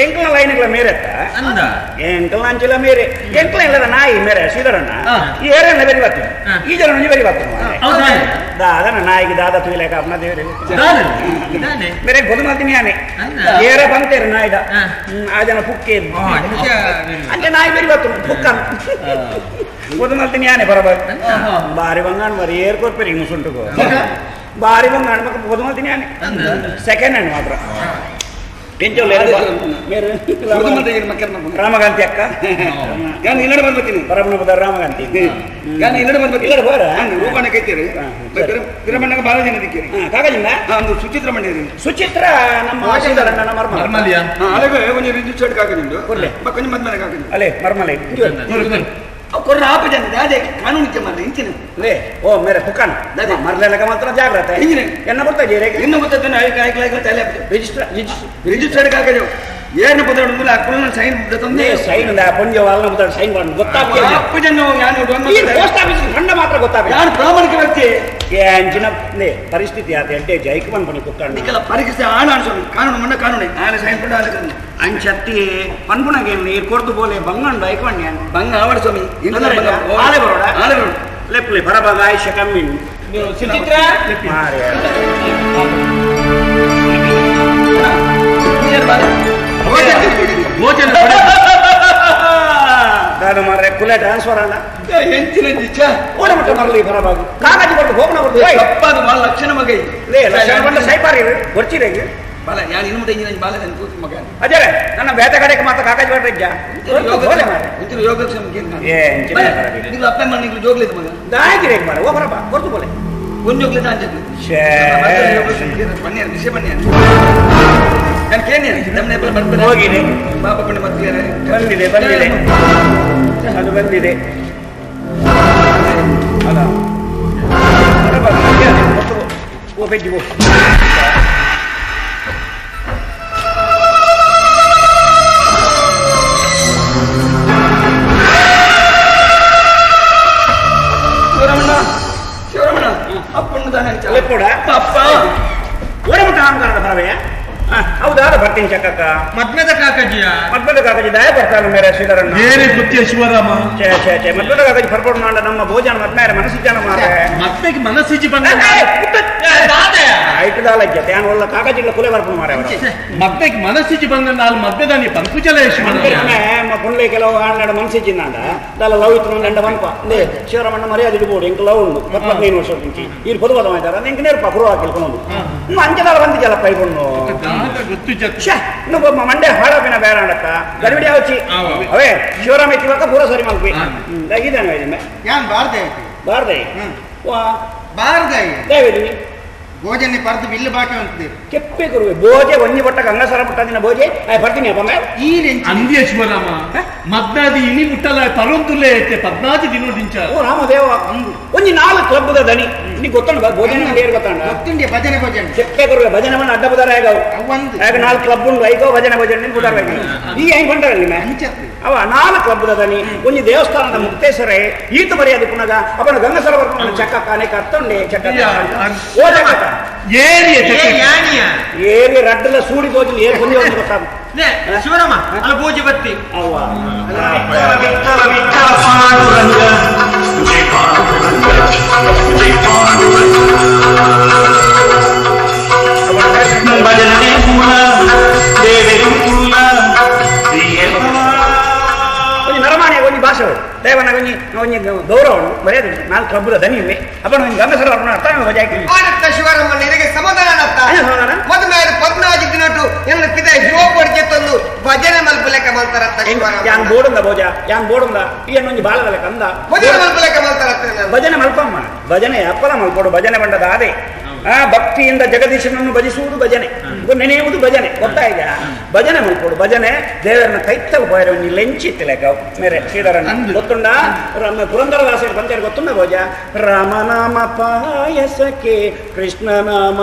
ಎಂಕಲ ಲೈನ್ಗಳ ಮೇರೆತ್ತ ಎಂಕಲ್ ಅಂಚಿಲ ಮೇರೆ ಎಂಕಲ ಇಲ್ಲದ ನಾಯಿ ಮೇರೆ ಶ್ರೀಧರಣ್ಣ ಈ ಏರನ್ನ ಬೆರಿ ಬರ್ತೀನಿ ಈ ಜನ ಬೆರಿ ಬರ್ತೀನಿ ದಾದನ ನಾಯಿಗೆ ದಾದ ತುಯಿಲೇಕ ಅಪ್ನ ದೇವರೇ ಮೇರೆ ಗೊದು ಮಾಡ್ತೀನಿ ಯಾನೆ ಏರ ಬಂತೇರು ನಾಯಿದ ಆ ಜನ ಪುಕ್ಕೆ ಅಂಚೆ ನಾಯಿ ಬೆರಿ ಬರ್ತೀನಿ ಪುಕ್ಕ ಗೊದು ಮಾಡ್ತೀನಿ ಯಾನೆ ಬರಬಾರ್ದು ಬಾರಿ ಬಂಗಾಣ ಬಾರಿ ಏರ್ ಕೊರ್ಪೇರಿ ಮುಸುಂಟುಗು ಬಾರಿ ಬಂಗಾಣ ಮಕ್ಕ ಗೊದು ಮಾಡ್ತೀನಿ ಯಾನೆ ಸೆಕೆಂಡ್ ಹ್ಯಾಂಡ್ ಮಾತ್ರ ರಾಮಗಾಂತಿ ಅಕ್ಕ ಪರಮನ ರಾಮಗಾಂತಿ ಸುಚಿತ್ರ ಮಂಡ್ಯ ಸುಚಿತ್ರ ನಮ್ಮ ಮರ್ಮಲಿಯ ಅಲ್ಲೇ ಮರ್ಮಲೆ ಕೊರ್ರ ಆಪ ಜನ ದಾದೆ ಕಾನೂನು ಮಾರ್ರೆ ಇಂಚಿನ ಲೇ ಓ ಮೇರೆ ಪುಕಾನ್ ದಾದೆ ಮರ್ಲೆಲಕ ಮಾತ್ರ ಜಾಗ್ರತೆ ಇಂಜಿನ ಎನ್ನ ಬರ್ತಾ ಜೇರೆ ಎನ್ನ ಗೊತ್ತಾಯ್ತು ಐಕ ಐಕ ಐಕ ತಲೆ ರಿಜಿಸ್ಟರ್ ರಿಜಿಸ್ಟರ್ಡ್ ಕಾಗಜ ಏನ ಪದಡ ಅಕ್ಕುನ ಸೈನ್ ತಂದೆ ಸೈನ್ the ಪೊಂಜ ವಾಲ್ನ ಬುದ ಸೈನ್ ಮಾಡಿ ಗೊತ್ತಾಗ್ತದೆ ಅಪ್ಪ ಜನ ಯಾನು ಈ ಪೋಸ್ಟ್ ಆಫೀಸ್ ಖಂಡ ಮಾತ್ರ ಗೊತ್ತಾಗ ಯಾನು ಪ್ರಾಮಾಣಿಕ ವ್ಯಕ್ತಿ ಏ ಅಂಚಿನ ಲೇ ಪರಿಸ್ಥಿತಿ ಆತ ಎಡ್ಡೆ ಜೈಕ್ ಪನ್ಪಣಿ ಕುಕ್ಕಣ್ಣ ನಿಕಲ ಪರೀಕ್ಷೆ ಆಣ ಅನ್ಸೋದು ಕಾನೂನು ಮಣ್ಣ ಕಾನೂನು ಆನೆ ಸೈನ್ ಪಂಡ ಆನೆ ಅಂಚತ್ತಿ ಪನ್ಪುಣಗೆ ನೀರು ಕೊರ್ದು ಬೋಲೆ ಬಂಗಂಡು ಐಕೊಂಡ್ಯ ಬಂಗ ಆವಡ ಸ್ವಾಮಿ ಆಲೆ ಬರೋಡ ಆಲೆ ಬರೋಡ ಲೆಪ್ಲೆ ಬರಬಾಗ ಆಯುಷ್ಯ ಕಮ್ಮಿ ಸುಚಿತ್ರ ಮಾರೆ ದಾದ ಮಾರ್ರೆ ಕುಲೆ ಟ್ರಾನ್ಸ್ಫರ್ ಅಣ್ಣ ಎಂಚಿನ ಜಿಚ್ಚ ಓಡ ಮಟ್ಟ ಮರಲಿ ಬರಬಾಗು ಕಾಗಜಿ ಕೊಟ್ಟು ಹೋಗೋಣ ಕೊಟ್ಟು ತಪ್ಪಾದ ಮಾಲ ಲಕ್ಷಣ ಮಗ ಲೇ ಲಕ್ಷಣ ಬಂದ ಸೈಪಾರಿ ಗೊರ್ಚಿರೇಗೆ ಬಾಲ ಯಾನು ಇನ್ನು ಮುಟ್ಟ ಇಂಜಿನ ಬಾಲ ನಾನು ಕೂತು ಮಗ ಅಜರೆ ನನ್ನ ಬೇತ ಕಡೆಗೆ ಮಾತ್ರ ಕಾಗಜಿ ಕೊಟ್ರೆ ಇಜ್ಜ ಹೋಲೆ ಮಾರ್ರೆ ಇಂಚಿನ ಯೋಗಕ್ಷೇಮ ಏ ಎಂಚಿನ ನಿಗ್ಲು ಅಪ್ಪ ಅಮ್ಮ ನಿಗ್ಲು ಜೋಗ್ಲಿದ್ದು ಮಗ ದಾಯಿಗೆ ಮಾರ್ರೆ ಓ ಬರಬಾ ಕೊರ್ತು ಬೋಲೆ ಒಂಜೊಗ್ಲೆ ತಾಂಜದು ಬನ್ನಿ ವಿಷಯ ಬನ್ನಿ ನಾನು ಕೇಳಿ ನಮ್ಮ ಹೋಗಿದೆ ಪಾಪ ಪಂಡೆ ಮತ್ತೆ ಬಂದಿದೆ ಬಂದಿದೆ ಅದು ಬಂದಿದೆ ಅಲ್ಲ ಓ ಬೆಜ್ಜಿ ಓ ಶಿವರಾಮಣ್ಣ ಶಿವರಾಮಣ್ಣ ಅಪ್ಪಣ್ಣ ತಾನೆ ಕೂಡ ಅಪ್ಪ ಓಡಮುಟ್ಟ ಅಹಂಕಾರದ ಪರವೇ ಹೌದಾ ಬರ್ತೀನಿ ಚಕ್ಕಕ್ಕ ಮದ್ಮೆದ ಕಾಕಜಿಯ ಮದ್ಮೆದ ಕಾಕಜಿ ದಯ ಬರ್ತಾನೆ ಮೇರೆ ಶ್ರೀಧರಣ್ಣ ಏನೇ ಗೊತ್ತಿಯ ಶಿವರಾಮ ಛೇ ಛೇ ಛೇ ಮದ್ಮೆದ ಕಾಕಜಿ ಪರ್ಪೋಡ್ ಮಾಡ ನಮ್ಮ ಭೋಜನ ಮದ್ಮೇರೆ ಮನಸ್ಸು ಜನ ಮಾರೆ ಮದ್ಮೆಗೆ ಮನಸ್ಸಿಜಿ ಬಂದ ಆಯ್ತು ದಾಲಜ್ಜ ಧ್ಯಾನ ಒಳ್ಳ ಕಾಕಜಿಲ್ಲ ಕುಲೆ ಬರ್ಪುಣ ಮಾರೆ ಅವರು ಮದ್ಮೆಗೆ ಮನಸ್ಸಿಜಿ ಬಂದ ನಾನು ಮದ್ಮೆದಾನಿ ಪಂಕುಜಲ ಶಿವನ ಪುಳ್ಳೆ ಕೆಲವು ಆಂಡ ಮನಸ್ಸಿಜ್ಜಿನಾಂಡ ದಾಲ ಲವ್ ಇತ್ತು ನಂಡ ಬನ್ಪ ಲೇ ಶಿವರಾಮಣ್ಣ ಮರ್ಯಾದೆ ಇಡ್ಬೋದು ಎಂಕ್ ಲವ್ ಉಂಡು 15 ವರ್ಷ ಮುಂಚೆ ಈ ಪೊದುವಾದ ಮಾತಾರ ಎಂಕ್ ನೇರ್ಪ ಕುರು ಹಾಕಿಲ್ಕೊಂಡು ಅಂಚದಾಲ ಬಂದಿದ್ದಲ್ಲಪ್ಪ ಈ ಪೊಣ್ಣು ಛೇ ಇನ್ನು ಮಂಡೆ ಹಾಳಾಪಿನ ಬೇಡ ಅಂಡಕ್ಕ ಗಡಿಬಿಡಿ ಯಾವಚ್ಚಿ ಅವೇ ಶಿವರಾಮ ಎತ್ತಿವಾಗ ಪೂರ ಸರಿ ಮಲ್ಪಿ ಇದ್ದಾನೆ ಯಾನ್ ಬಾರ್ದೆ ಬಾರ್ದೆ ವಾ ಬಾರ್ದೆ ದೇವೇದಿ ಭೋಜನೆ ಪರ್ದು ಬಿಲ್ಲು ಬಾಕಿ ಉಂಟು ಕೆಪ್ಪೆ ಗುರುವೆ ಭೋಜೆ ಒಂಜಿ ಬಟ್ಟ ಗಂಗಸರ ಪುಟ್ಟ ದಿನ ಭೋಜೆ ಬರ್ತೀನಿ ಅಪ್ಪ ಈ ರೆಂಚಿ ಅಂದ್ಯ ಶಿವರಾಮ ಮದ್ನಾದಿ ಇನಿ ಮುಟ್ಟಲ ಪರೊಂದುಲೇ ಐತೆ 14 ದಿನ ದಿಂಚ ಓ ರಾಮದೇವ ಒಂಜಿ ನಾಲ್ಕು ಕ್ಲಬ್ದ ದನಿ ನೀ ಗೊತ್ತುಂಡು ಭೋಜನ ಏರ್ ಗೊತ್ತುಂಡ ಗೊತ್ತುಂಡಿ ಭಜನೆ ಭೋಜನೆ ಕೆಪ್ಪೆ ಗುರುವೆ ಭಜನೆ ಮನ್ನ ಅಡ್ಡ ಬುದಾರ ಹೇಗವು ಅವೊಂದು ಹೇಗೆ ನಾಲ್ಕು ಕ್ಲಬ್ ಉಂಡು ಐಕೋ ಭಜನೆ ಭಜನೆ ಬುದಾರ ಈ ಹೆಂಗ್ ಕೊಂಡರಲ್ಲಿ ಅಂಚತ್ತು ಅವ ನಾಲ್ಕು ಕ್ಲಬ್ದ ದನಿ ಒಂಜಿ ದೇವಸ್ಥಾನದ ಮುಕ್ತೇಶ್ವರೇ ಈತ ಮರ್ಯಾದೆ ಪುನಗ ಅವನ ಗಂಗಸರ ಬರ್ಕೊಂಡು ಚಕ್ಕ ಅನೇಕ ಅರ್ಥಂಡೆ ಚಕ್ಕ ಓ ಚಕ್ಕ ಏರಿಯ ಯಾನಿಯ ಏರಿ ರಡ್ಡಲ ಸೂಡಿ ತೋಜಿನ ಏರು ಕೊಂಜಿ ಒಂದು ಗೊತ್ತಾಗ ಶಿವರಾಮ ಅಲ್ಲ ಪೂಜೆ ಬತ್ತಿ ಅವ್ವ ವಿಠಲ ವಿಠಲ ಪಾಂಡುರಂಗ ಜಯ ಪಾಂಡುರಂಗ ಜಯ ಪಾಂಡುರಂಗ ಭಜನೆ ಮೂಲ ದೇವರು ಮೂಲ ಒಂಜಿ ನರಮಾಣಿ ಒಂಜಿ ಭಾಷೆ ದೇವನ ಒಂಜಿ ಒಂಜಿ ಗೌರವ ಮರ್ಯಾದೆ ನಾಲ್ಕು ಕ್ಲಬ್ದ ದನಿ ಇವೆ ಅಪ್ಪ ಒಂಜಿ ಗಂಗಸರ ಬರ್ಕೊಂಡು ಅರ್ಥ ಬಜಾಕಿ ಆನತ್ತ ಶಿವರಾಮ ನಿನಗೆ ಸಮಾಧಾನ ಸಮಾಧಾನ? ಮದುವೆ 14 ದಿನಟು ಎನ್ನ ಪಿತ ಶಿವಪಡಿಕೆ ತಂದು ಭಜನೆ ಮಲ್ಪುಲೆಕ್ಕ ಮಲ್ತಾರತ್ತ ಶಿವರಾಮ ಯಾನ್ ಬೋಡುಂದ ಭೋಜ ಯಾನ್ ಬೋಡುಂದ ಈ ಒಂಜಿ ಬಾಲದ ಕಂದ ಭಜನೆ ಮಲ್ಪುಲೆಕ್ಕ ಮಲ್ತಾರತ್ತ ಭಜನೆ ಮಲ್ಪಮ್ಮ ಭಜನೆ ಅಪ್ಪಲ ಮಲ್ಪೋಡು ಭಜನೆ ಬಂಡದ ಅದೇ ಆ ಭಕ್ತಿಯಿಂದ ಜಗದೀಶನನ್ನು ಭಜಿಸುವುದು ಭಜನೆ ನೆನೆಯುವುದು ಭಜನೆ ಗೊತ್ತಾಯ್ತಾ ಭಜನೆ ಮಲ್ಪೋಡು ಭಜನೆ ದೇವರನ್ನ ಕೈತ್ತಲು ಪೋಯರ ಒಂಜಿ ಲೆಂಚಿತ್ತಿಲೆಕ್ಕ ಮೇರೆ ಶ್ರೀಧರಣ್ಣ ಗೊತ್ತುಂಡ ಪುರಂದರದಾಸರು ಬಂದರೆ ಗೊತ್ತುಂಡ ಭೋಜ ರಾಮನಾಮ ಪಾಯಸಕ್ಕೆ ಕೃಷ್ಣನಾಮ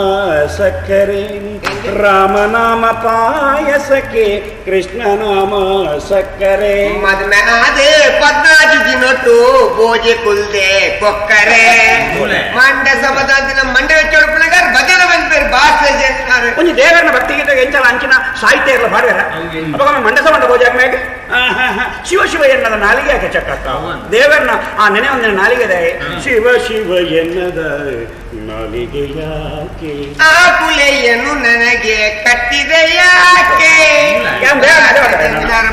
ಸಕ್ಕರೆ ರಾಮನಾಮ ಪಾಯಸಕ್ಕೆ ಕೃಷ್ಣನಾಮ ಸಕ್ಕರೆ ಮದ್ಮೆ ಆದ 14 ದಿನಟು ಭೋಜೆ ಕುಲ್ದೆ ಕೊಕ್ಕರೆ ಮಂಡ ಸಮಾಧಾನ ಮಂಡೆ ವೆಚ್ಚೊಡಪುನಗಾರ್ ಭಜನೆ ಬಂದ್ಪೇರು ಭಾಷೆ ಒಂಜಿ ದೇವರನ್ನ ಭಕ್ತಿಗೀತೆ ಎಂಚಲ ಅಂಚಿನ ಸಾಹಿತ್ಯ ಇರಲ ಬಾಡ್ವೇರ ಅವಾಗ ಮಂಡಸ ಮಂಡ ಭೋಜ ಮೇಗ ಶಿವ ಶಿವ ಎನ್ನದ ನಾಲಿಗೆ ಯಾಕೆ ಚಕ್ಕಕ್ಕ ದೇವರನ್ನ ಆ ನೆನೆ ಒಂದಿನ ನಾಲಿಗೆ ಶಿವ ಶಿವ ಎನ್ನದ ನಾಲಿಗೆ ಯಾಕೆ ಆ ಕುಲೆಯನ್ನು ನನಗೆ ಕಟ್ಟಿದೆ ಯಾಕೆ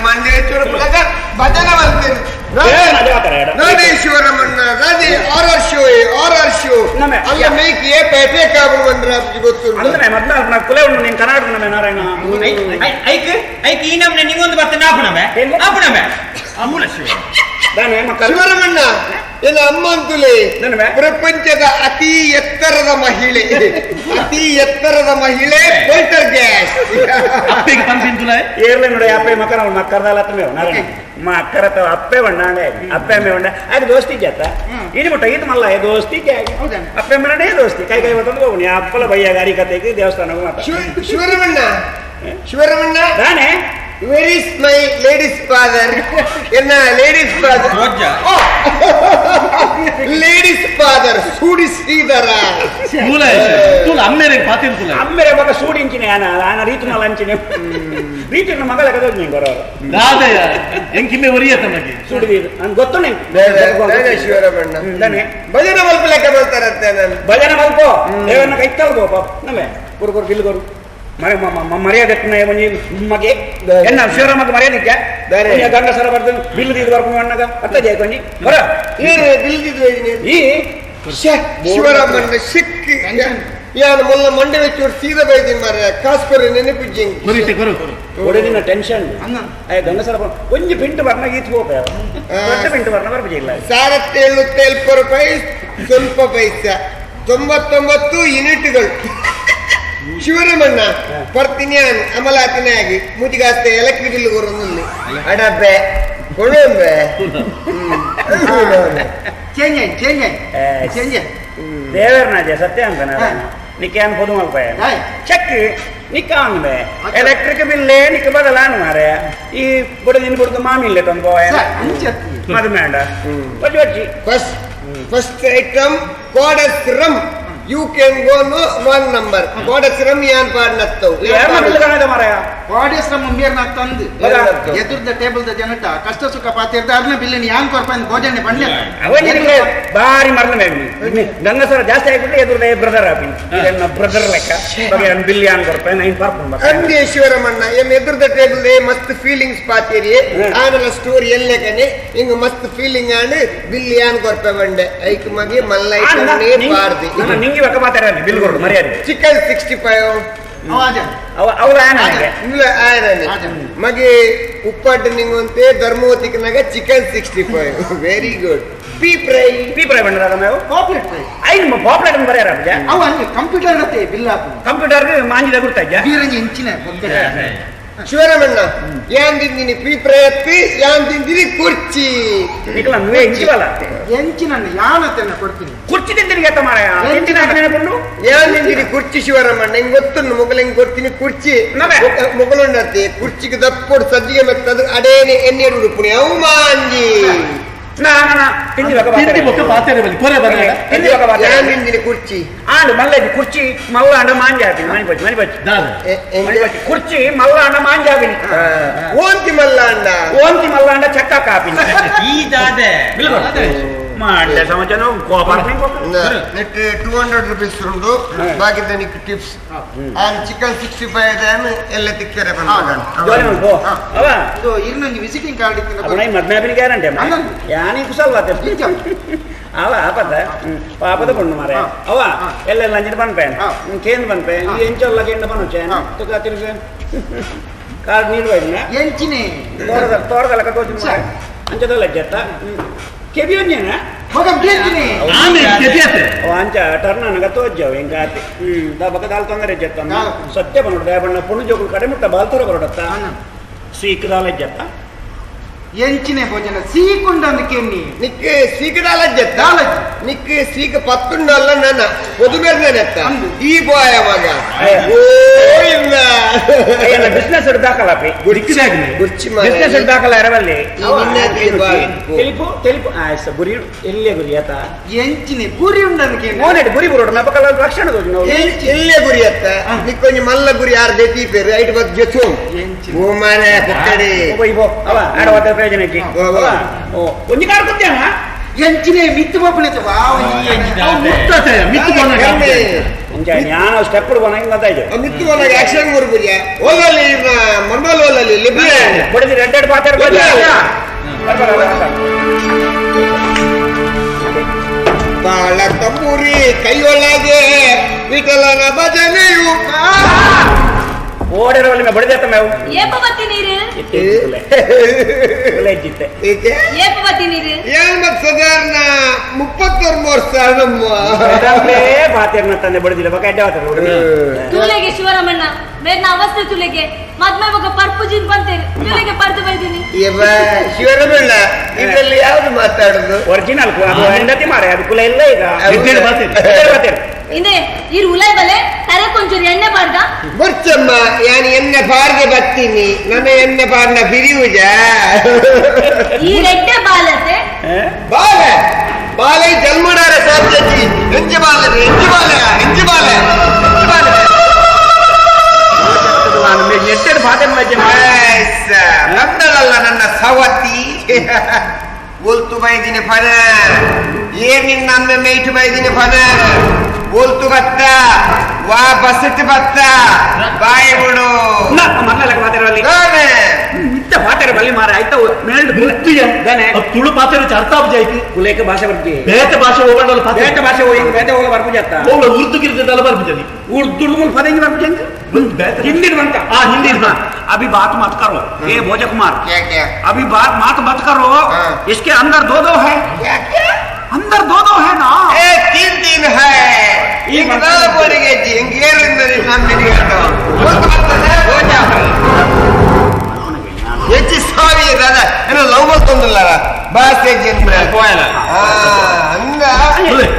ಮಂಡೆ ವೆಚ್ಚೊಡಪುನಗಾರ್ ಭಜನೆ ಬಂದ್ಪೇರು ರಾಧೇಶ್ವರಮಣ್ಣ Radhe R R show R R show ಅಲ್ಲ ಮೇಕ್ ಏ ಪೇಪೆ ಕಾಬು ಬಂದ್ರೆ ಗೊತ್ತು ಅಂದ್ರೆ ಮೊದಲ ಕುಲೆ ಉಂಡು ನೀನು ಕರ್ನಾಟಕ ನಮ್ಮೆ ನಾರಾಯಣ ಐಕ್ ಐಕ್ ಈ ನಮ್ನೆ ನಿಂಗೊಂದು ಬರ್ತದೆ ಆಪುಣಮೆ ಆಪುಣಮೆ ಅಮೂಲ ಶಿವ ಶಿವರಮಣ್ಣ ಎಲ್ಲ ಅಮ್ಮ ಅಂತಲೇ ಪ್ರಪಂಚದ ಅತಿ ಎತ್ತರದ ಮಹಿಳೆ ಅತಿ ಎತ್ತರದ ಮಹಿಳೆ ಪೋಲ್ಟರ್ ಗ್ಯಾಸ್ ಅಪ್ಪೆಗೆ ಪಂಪಿಂತುಲ ಏರ್ಲೆ ನೋಡಿ ಅಪ್ಪೆ ಮಕ್ಕಳ ಮಕ್ಕಳದಲ್ಲ ನಾರಾಯಣ ಮಕ್ಕರತ ಅಪ್ಪೆ ಬಣ್ಣಾಂಡೆ ಅಪ್ಪೆ ಅಮ್ಮೆ ಬಣ್ಣ ಅದು ದೋಸ್ತಿ ಜಾತ ಇದು ಮುಟ್ಟ ಇದು ಮಲ್ಲ ದೋಸ್ತಿ ಅಪ್ಪೆ ಮರನೇ ದೋಸ್ತಿ ಕೈ ಕೈ ಬರ್ತಂದು ಹೋಗುಣಿ ಅಪ್ಪಲ ಬಯ್ಯ ಗಾರಿ ಕತೆಗೆ ದೇವಸ್ಥಾನಕ್ಕೆ ಮಾತ್ರ ಶಿವರಮಣ್ಣ ಶಿವರಮಣ್ಣ ನಾನೇ where is my ladies father ಎನ್ನ ladies father ladies father Sudi Shridhara ತೂಲ ತೂಲ ಅಮ್ಮೇರೆ ಪಾತಿಲ್ ತೂಲ ಅಮ್ಮೇರೆ ಮಗ ಸೂಡಿ ಇಂಚಿನ ಆನ ಆನ ರೀತು ಮಲ ಅಂಚಿನ ರೀತಿನ ಮಗಳ ಕದ ನೀ ಬರೋರು ದಾದಯ ಎಂಕಿಮ್ಮೆ ಒರಿಯ ತಮಗೆ ಸೂಡಿ ನಾನು ಗೊತ್ತು ನೀ ಶಿವರಮಣ್ಣ ತಾನೆ ಭಜನೆ ಮಲ್ಪ ಲೆಕ್ಕ ಬರ್ತಾರಂತೆ ನಾನು ಭಜನೆ ಮಲ್ಪೋ ದೇವರನ್ನ ಕೈತಲ್ಗೋ ಪಾಪ ನಮ್ಮೆ ಗುರು ಗುರು ಗಿಲ್ ಗುರು ಮರ್ಯಾದೆ ಒಂಜಿ ಮಗೆ ಎನ್ನ ಶಿವರಾಮಗ್ ಮರ್ಯಾದೆ ಇದ್ಯಾ ಗಂಗಸರ ಬರ್ದು ಬಿಲ್ದಿದ್ದು ಬರ್ಕೊಂಡು ಅಣ್ಣಗ ಅರ್ಥ ಜಯ ಕೊಂಜಿ ಬರ ಈ ಶಿವರಾಮಣ್ಣ ಸಿಕ್ಕಿ ಯಾನು ಮೊಲ್ಲ ಮಂಡೆ ವೆಚ್ಚೋರು ಸೀದಾ ಬೈದಿನ ಮಾರ್ರೆ ಕಾಸ್ಕೊರೆ ನೆನಪಿಜ್ಜಿಂಗ್ ಒಡೆದಿನ ಟೆನ್ಷನ್ ಅಯ್ಯ ಗಂಗಸರ ಒಂಜಿ ಪಿಂಟು ಬರ್ನ ಈತ್ ಹೋಪ ದೊಡ್ಡ ಪಿಂಟು ಬರ್ನ ಬರ್ಬಿಲ್ಲ ಸಾರತ್ತೇಳು ತೇಲ್ಪ ರೂಪಾಯಿ ಸ್ವಲ್ಪ ಪೈಸಾ 99 ಯೂನಿಟ್ಗಳು ಶಿವರಮಣ್ಣ ಪರ್ತಿನ್ಯಾನ್ ಅಮಲಾತಿನಾಗಿ ಮುಜಿಗಾಸ್ತೆ ಎಲೆಕ್ಟ್ರಿಕ್ ಬಿಲ್ ಕೊರೊಂದು ಅಡಬ್ಬೆ ಕೊಡೊಂಬೆ change change change ದೇವರನಾಜೆ ಸತ್ಯ ಅಂತ ನಿಕ್ಕೆ ಏನು ಪೊದು ಮಲ್ಪಾಯ ಚೆಕ್ ನಿಕ್ಕ ಅಂದೆ ಎಲೆಕ್ಟ್ರಿಕ್ ಬಿಲ್ಲೇ ನಿಕ್ಕ ಬದಲಾನು ಮಾರೆ ಈ ಬುಡ ನಿನ್ ಬುಡದು ಮಾಮಿ ಇಲ್ಲ ತಂದು ಮದುವೆ ಅಂಡ ಬಚ್ಚಿ ಬಚ್ಚಿ first first item ಕೋಡಸ್ rum you can go no one number ಕೋಡಸ್ rum ಯಾನ್ ಪಾಡ್ನತ್ತವು ಯಾರನ್ನ ಬಿಲ್ ಕಾಣದ ಮಾರಾಯ ಕೋಡಸ್ ರಮ್ ಮೇರ್ನ ತಂದು ಎದುರ್ದ ಟೇಬಲ್ the ಜನಟ ಕಷ್ಟ ಸುಖ ಪಾತಿರ್ದ ಅರ್ನ ಬಿಲ್ಲಿನ ಯಾನ್ ಕೊರ್ಪಂದ್ ಭೋಜನೆ ಬಣ್ಣ ಅವನಿಗೆ ಬಾರಿ ಮರಣ ಮೇಗ್ನಿ ಗಂಗಸರ ಜಾಸ್ತಿ ಆಗಿಬಿಟ್ರೆ ಎದುರ್ದ ಬ್ರದರ್ ಆಪಿನ್ ಇದನ್ನ ಬ್ರದರ್ ಲೆಕ್ಕ ಬಗ್ಗೆ ಬಿಲ್ ಯಾನ್ ಕೊರ್ಪ ನೈನ್ ಪಾರ್ಪುಂಡ್ ಅಂದೆ ಶಿವರಮಣ್ಣ ಎಮ್ ಎದುರ್ದ ಟೇಬಲ್ they ಮಸ್ತ್ ಫೀಲಿಂಗ್ಸ್ ಪಾತಿರಿ ಆನಲ ಸ್ಟೋರಿ ಎಲ್ಲಕನೆ ಹಿಂಗ ಮಸ್ತ್ ಫೀಲಿಂಗ್ ಆಂಡ್ ಬಿಲ್ ಯಾನ್ ಕೊರ್ಪ ಬಂಡೆ ಐಕ್ ಮಗೆ ಮಲ್ಲ ಐಟಮ್ನೇ ಪಾರ್ದಿ ನಿಂಗೆ ಬಕ್ಕ ಮಾತಾಡ ಬಿಲ್ ಕೊಡು ಮರ್ಯಾದೆ ಚಿಕನ್ 65 ಅವ ಇಲ್ಲ ಆಯನನೆ ಮಗೆ ಉಪ್ಪಾಟ ನಿಂಗಂತೆ ಧರ್ಮವತಿಕನಾಗ chicken 65 very good P fry P fry ಬಂಡದ ಮೇವು ಪಾಪ್ಲೆಟ್ ಫ್ರೈ ಐನ್ ಪಾಪ್ಲೆಟ್ ಬರೆಯಾರ ಅಪ್ಪ ಅವ ಅಲ್ಲಿ ಕಂಪ್ಯೂಟರ್ ಅತ್ತೆ ಬಿಲ್ ಹಾಕು ಕಂಪ್ಯೂಟರ್ ಮಾಂಜಿದ ಗುರ್ತಾಯ್ಯ ಬೀರಂಜಿ ಇಂಚಿನ ಶಿವರಮಣ್ಣ ಯಾನ್ ತಿಂದಿನಿ ಪಿ ಫ್ರೈ ಅತ್ತಿ ಯಾನ್ ತಿಂದಿನಿ ಕುರ್ಚಿ ನಿಕಲ నువ్వే ಇಂಚಿವಲ್ಲ ಎಂಚಿನ ಯಾನತೆನ್ನ ಕೊಡ್ತೀನಿ ಕುರ್ಚಿ ತಿಂದಿನಿ ಗೆತ್ತ ಮಾರಾಯ ಎಂಚಿನ ನೆನಪುಂಡು ಯಾನ್ ತಿಂದಿನಿ ಕುರ್ಚಿ ಶಿವರಮಣ್ಣ ಹಿಂಗ್ ಗೊತ್ತುಂಡು ಮೊಗಲ ಹಿಂಗ್ ಕೊಡ್ತೀನಿ ಕುರ್ಚಿ ಮೊಗಲುಂಡತ್ತೆ ಕುರ್ಚಿಗೆ ದಪ್ಪೊಡು ಸಜ್ಜಿಗೆ ಮೆತ್ತದು ಅಡೇನೆ ಎಣ್ಣೆ ಉಡುಪುಣಿ ಅವು ಮಾಂಜಿ ತಿಂದಿ ಬೊಕ್ಕ ಪಾತೆರೆ ಬಲ್ಲಿ ಕೊರೆ ಬರಲ್ಲ ತಿಂದಿ ಬೊಕ್ಕ ಪಾತೆರೆ ಯಾನ್ ತಿಂದಿನಿ ಕುರ್ಚಿ ಆಂಡ್ ಮಲ್ಲಜಿ ಕುರ್ಚಿ ಮಲ್ಲಾಂಡ ಮಾಂಜಾಪಿನಿ ಮನಿ ಬಚ್ಚಿ ಮನಿ ಬಚ್ಚಿ ಮನಿ ಬಚ್ಚಿ ಕುರ್ಚಿ ಮಲ್ಲಾಂಡ ಮಾಂಜಾಪಿನಿ ಓಂತಿ ಮಲ್ಲಾಂಡ ಓಂತಿ ಮಲ್ಲಾಂಡ ಚಕ್ಕ ಕಾಪಿನಿ ಈ ದಾದೆ ಮಾಂಡ ಸಮಾಚಾರ ಕೋಪಾರ್ನಿ ನೆಟ್ 200 ರೂಪೀಸ್ ಉಂಡು ಬಾಕಿ ತನಿಕ್ tips and chicken 65 ದಾನ್ ಎಲ್ಲ ತಿಕ್ಕರೆ ಬಂದ ಜೋಲಿ ಮಲ್ಪೋ ಅವ ಇದು ಇರ್ನಂಜಿ ವಿಸಿಟಿಂಗ್ ಕಾರ್ಡ್ ಇತ್ತಿನ ಅಪಣ ಈ ಮದ್ಮೆ ಗ್ಯಾರಂಟಿ ಅಮ್ಮ ಯಾನಿ ಕುಸಲ್ವಾತೆ ಅವ ಆಪದ ಪಾಪದ ಪೊಣ್ಣು ಮಾರೆ ಅವ ಎಲ್ಲ ಅಂಜಿನ ಪನ್ಪೆ ಕೇಂದ್ರ ಪನ್ಪೆ ಈ ಎಂಚೊಲ್ಲ ಕೇಂದ್ರ ಪನ್ನುಚೆ ತುಕ ತಿರುಗ ಕಾರ್ಡ್ ನೀರು ಬೈದಿನ ಎಂಚಿನೆ ತೋರದ ತೋರದಲಕ ತೋಚಿನ ಅಂಚದಲ್ಲ ಜತ್ತ ಕೆಬಿಯೊಂಜೇನ ಮಗ ಬೇಕಿನಿ ಆನೆ ಕೆಬಿಯತೆ ಓ ಅಂಚ ಟರ್ನ್ ಅನಗ ತೋಜ್ಜವು ಎಂಗಾತಿ the ಬಕ ದಾಲ್ ತೊಂದರೆ ಜತ್ತ ಸತ್ಯ ಬನ್ನೋಡು ದಯಬಣ್ಣ ಪೊಣ್ಣು ಜೋಕುಲು ಕಡೆ ಮುಟ್ಟ ಬಾಲ್ತೋರ ಬರೋಡತ್ತ ಸೀಕದಾಲ ಜತ್ತ ಎಂಚಿನೆ ಭೋಜನ ಸೀಕುಂಡಂದು ಕೆನ್ನಿ ನಿಕ್ಕೆ ಸೀಕದಾಲ ಜತ್ತ ನಿಕ್ಕೆ ಸೀಕ ಪತ್ತುಂಡಲ್ಲ ನನ್ನ ಪೊದುಮೆರ್ನೆತ್ತ ಈ ಬಾಯ ಮಗ ಓ ಇಲ್ಲ ಬಿಸ್ನೆಸ್ ದಾಖಲಾಪಿ ಗುರ್ಚಿ ಬಿಸ್ನೆಸ್ ದಾಖಲ ಎರವಲ್ಲಿ ತೆಲಿಪು ತೆಲಿಪು ಆಯ್ಸ ಗುರಿ ಎಲ್ಲೇ ಗುರಿ ಆತ ಎಂಚಿನೆ ಗುರಿ ಉಂಡಂದು ಕೆನ್ನಿ ಮೋನೆಟ್ ಗುರಿ ಬರೋಡು ನಪಕಲ ಲಕ್ಷಣ ಎಲ್ಲೇ ಗುರಿ ಅತ್ತ ನಿಕ್ಕೊಂಜಿ ಮಲ್ಲ ಗುರಿ ಯಾರು ದೇತಿ ಪೇರು ಐಟ್ ಬತ್ ಜೊತು ಓ ಮಾರೆ ಪಕ್ಕಡಿ ಇಬೋ ಅವ ಆಡ ವಾತ ಪ್ರಯೋಜನಕ್ಕೆ ಓ ಒಂಜಿ ಕಾರ್ ಕುತ್ತೇನ ಎಂಚಿನೆ ಮಿತ್ತು ಬೋಪಣೆ ಮುಟ್ಟತೆ ಮಿತ್ತು ಬೋನ ಒಂಜ ಜ್ಞಾನ ಸ್ಟೆಪ್ ಬೋನ ಹಿಂಗ ಗೊತ್ತಾಯ್ತು ಮಿತ್ತು ಬೋನ ಆಕ್ಷನ್ ಕೊರ್ಬುಜ ಓಲಲ್ಲಿ ಮರ್ಮಲ್ ಓಲಲ್ಲಿ ಲಿಬ್ರೆ ಬಡದಿ ರೆಡ್ ರೆಡ್ ಪಾತೆರ ಬಾಳ ತಂಬೂರಿ ಕೈಯೊಳಗೆ ವಿಠಲನ ಭಜನೆಯು ಓಡಿರವಲ್ಲಿ ಮೇ ಬಡಿದೆ ಮೇವು ಏಪ ಬತ್ತಿ ನೀರು ಏಪ ಬತ್ತಿ ನೀರು ಏನ್ ಮತ್ ಸಾಧಾರಣ 31 ವರ್ಷ ನಮ್ಮ ಪಾತೆರ್ನ ತಂದೆ ಬಡಿದಿಲ್ಲ ಬಕ ಅಡ್ಡ ವಾತರು ತುಲೆಗೆ ಶಿವರಾಮಣ್ಣ ಮೇರ್ನ ಅವಸ್ಥೆ ತುಲೆಗೆ ಮದ್ಮೆ ಮಗ ಪರ್ಪುಜಿನ್ ಬಂತೇನೆ ತುಲೆಗೆ ಪರ್ದು ಬೈದಿನಿ ಶಿವರಾಮಣ್ಣ ಇದರಲ್ಲಿ ಯಾವ್ದು ಮಾತಾಡುದು ಒರಿಜಿನಲ್ ಅದು ಹೆಂಡತಿ ಮಾರೆ ಅದು ಕುಲ ಇಲ್ಲ ಈಗ ಬಾತೇರು ಇಂದೇ ಇರ್ ಉಲೈ ಬಲೆ ತರೆ ಕೊಂಚೂರು ಎಣ್ಣೆ ಬಾರ್ದ ಬರ್ಚಮ್ಮ ಯಾನ್ ಎಣ್ಣೆ ಬಾರ್ಗೆ ಬರ್ತೀನಿ ನನ್ನ ಎಣ್ಣೆ ಬಾರ್ನ ಬಿರಿಯುಜ ಈ ರೆಡ್ಡೆ ಬಾಲತೆ ಬಾಲೆ ಬಾಲೆ ಜನ್ಮಡಾರ ಸಾಧ್ಯತಿ ಹೆಂಜೆ ಬಾಲೆ ಹೆಂಜೆ ಬಾಲೆ ಹೆಂಜೆ ಬಾಲೆ ಹೆಂಜೆ ಬಾಲೆ ನಂದಳಲ್ಲ ನನ್ನ ಸವತಿ ಒಲ್ತು ಬೈದಿನಿ ಫನ ಏ ನಿನ್ನ ಅಮ್ಮೆ ಮೇಯ್ಟು ಬೈದಿನಿ ಫನ ಒಲ್ತು ಬತ್ತ ವಾ ಬಸಟ್ ಬತ್ತ ಬಾಯಿ ಬಿಡು ತುಳು ಪಾತ್ರ ಅರ್ಥ ಆಯ್ತು ಕುಲೇಕ ಭಾಷೆ ಬರ್ತಿ ಬೇತೆ ಭಾಷೆ ಹೋಗಲ್ಲ ಬೇತೆ ಭಾಷೆ ಹೋಗಿ ಬೇತೆ ಹೋಗಲ್ಲ ಬರ್ಪುಜತ್ತ ಹೋಗಲ್ಲ ಉರ್ದು ಗಿರ್ದಲ್ಲ ಬರ್ಪುಜನಿ उर्दू फदेंगे हिंदी बनता हाँ हिंदी अभी बात मत करो ये भोज कुमार क्या क्या अभी बात मत मत करो। इसके अंदर दो दो है। क्या क्या? अंदर दो दो है ना ए तीन तीन है इंग दादा बोलेगे जी इंग ಏರಿಂದರೆ ನಾನು ಹೇಳ್ತಾವ ಹೋಜಾ ಹೆಚ್ಚಿ ಸಾರಿ ದಾದಾ ಏನೋ ಲವ್ ಮಾಡ್ತೊಂದಿಲ್ಲ ಭಾಷೆ ಜನ್ಮ ಹಂಗ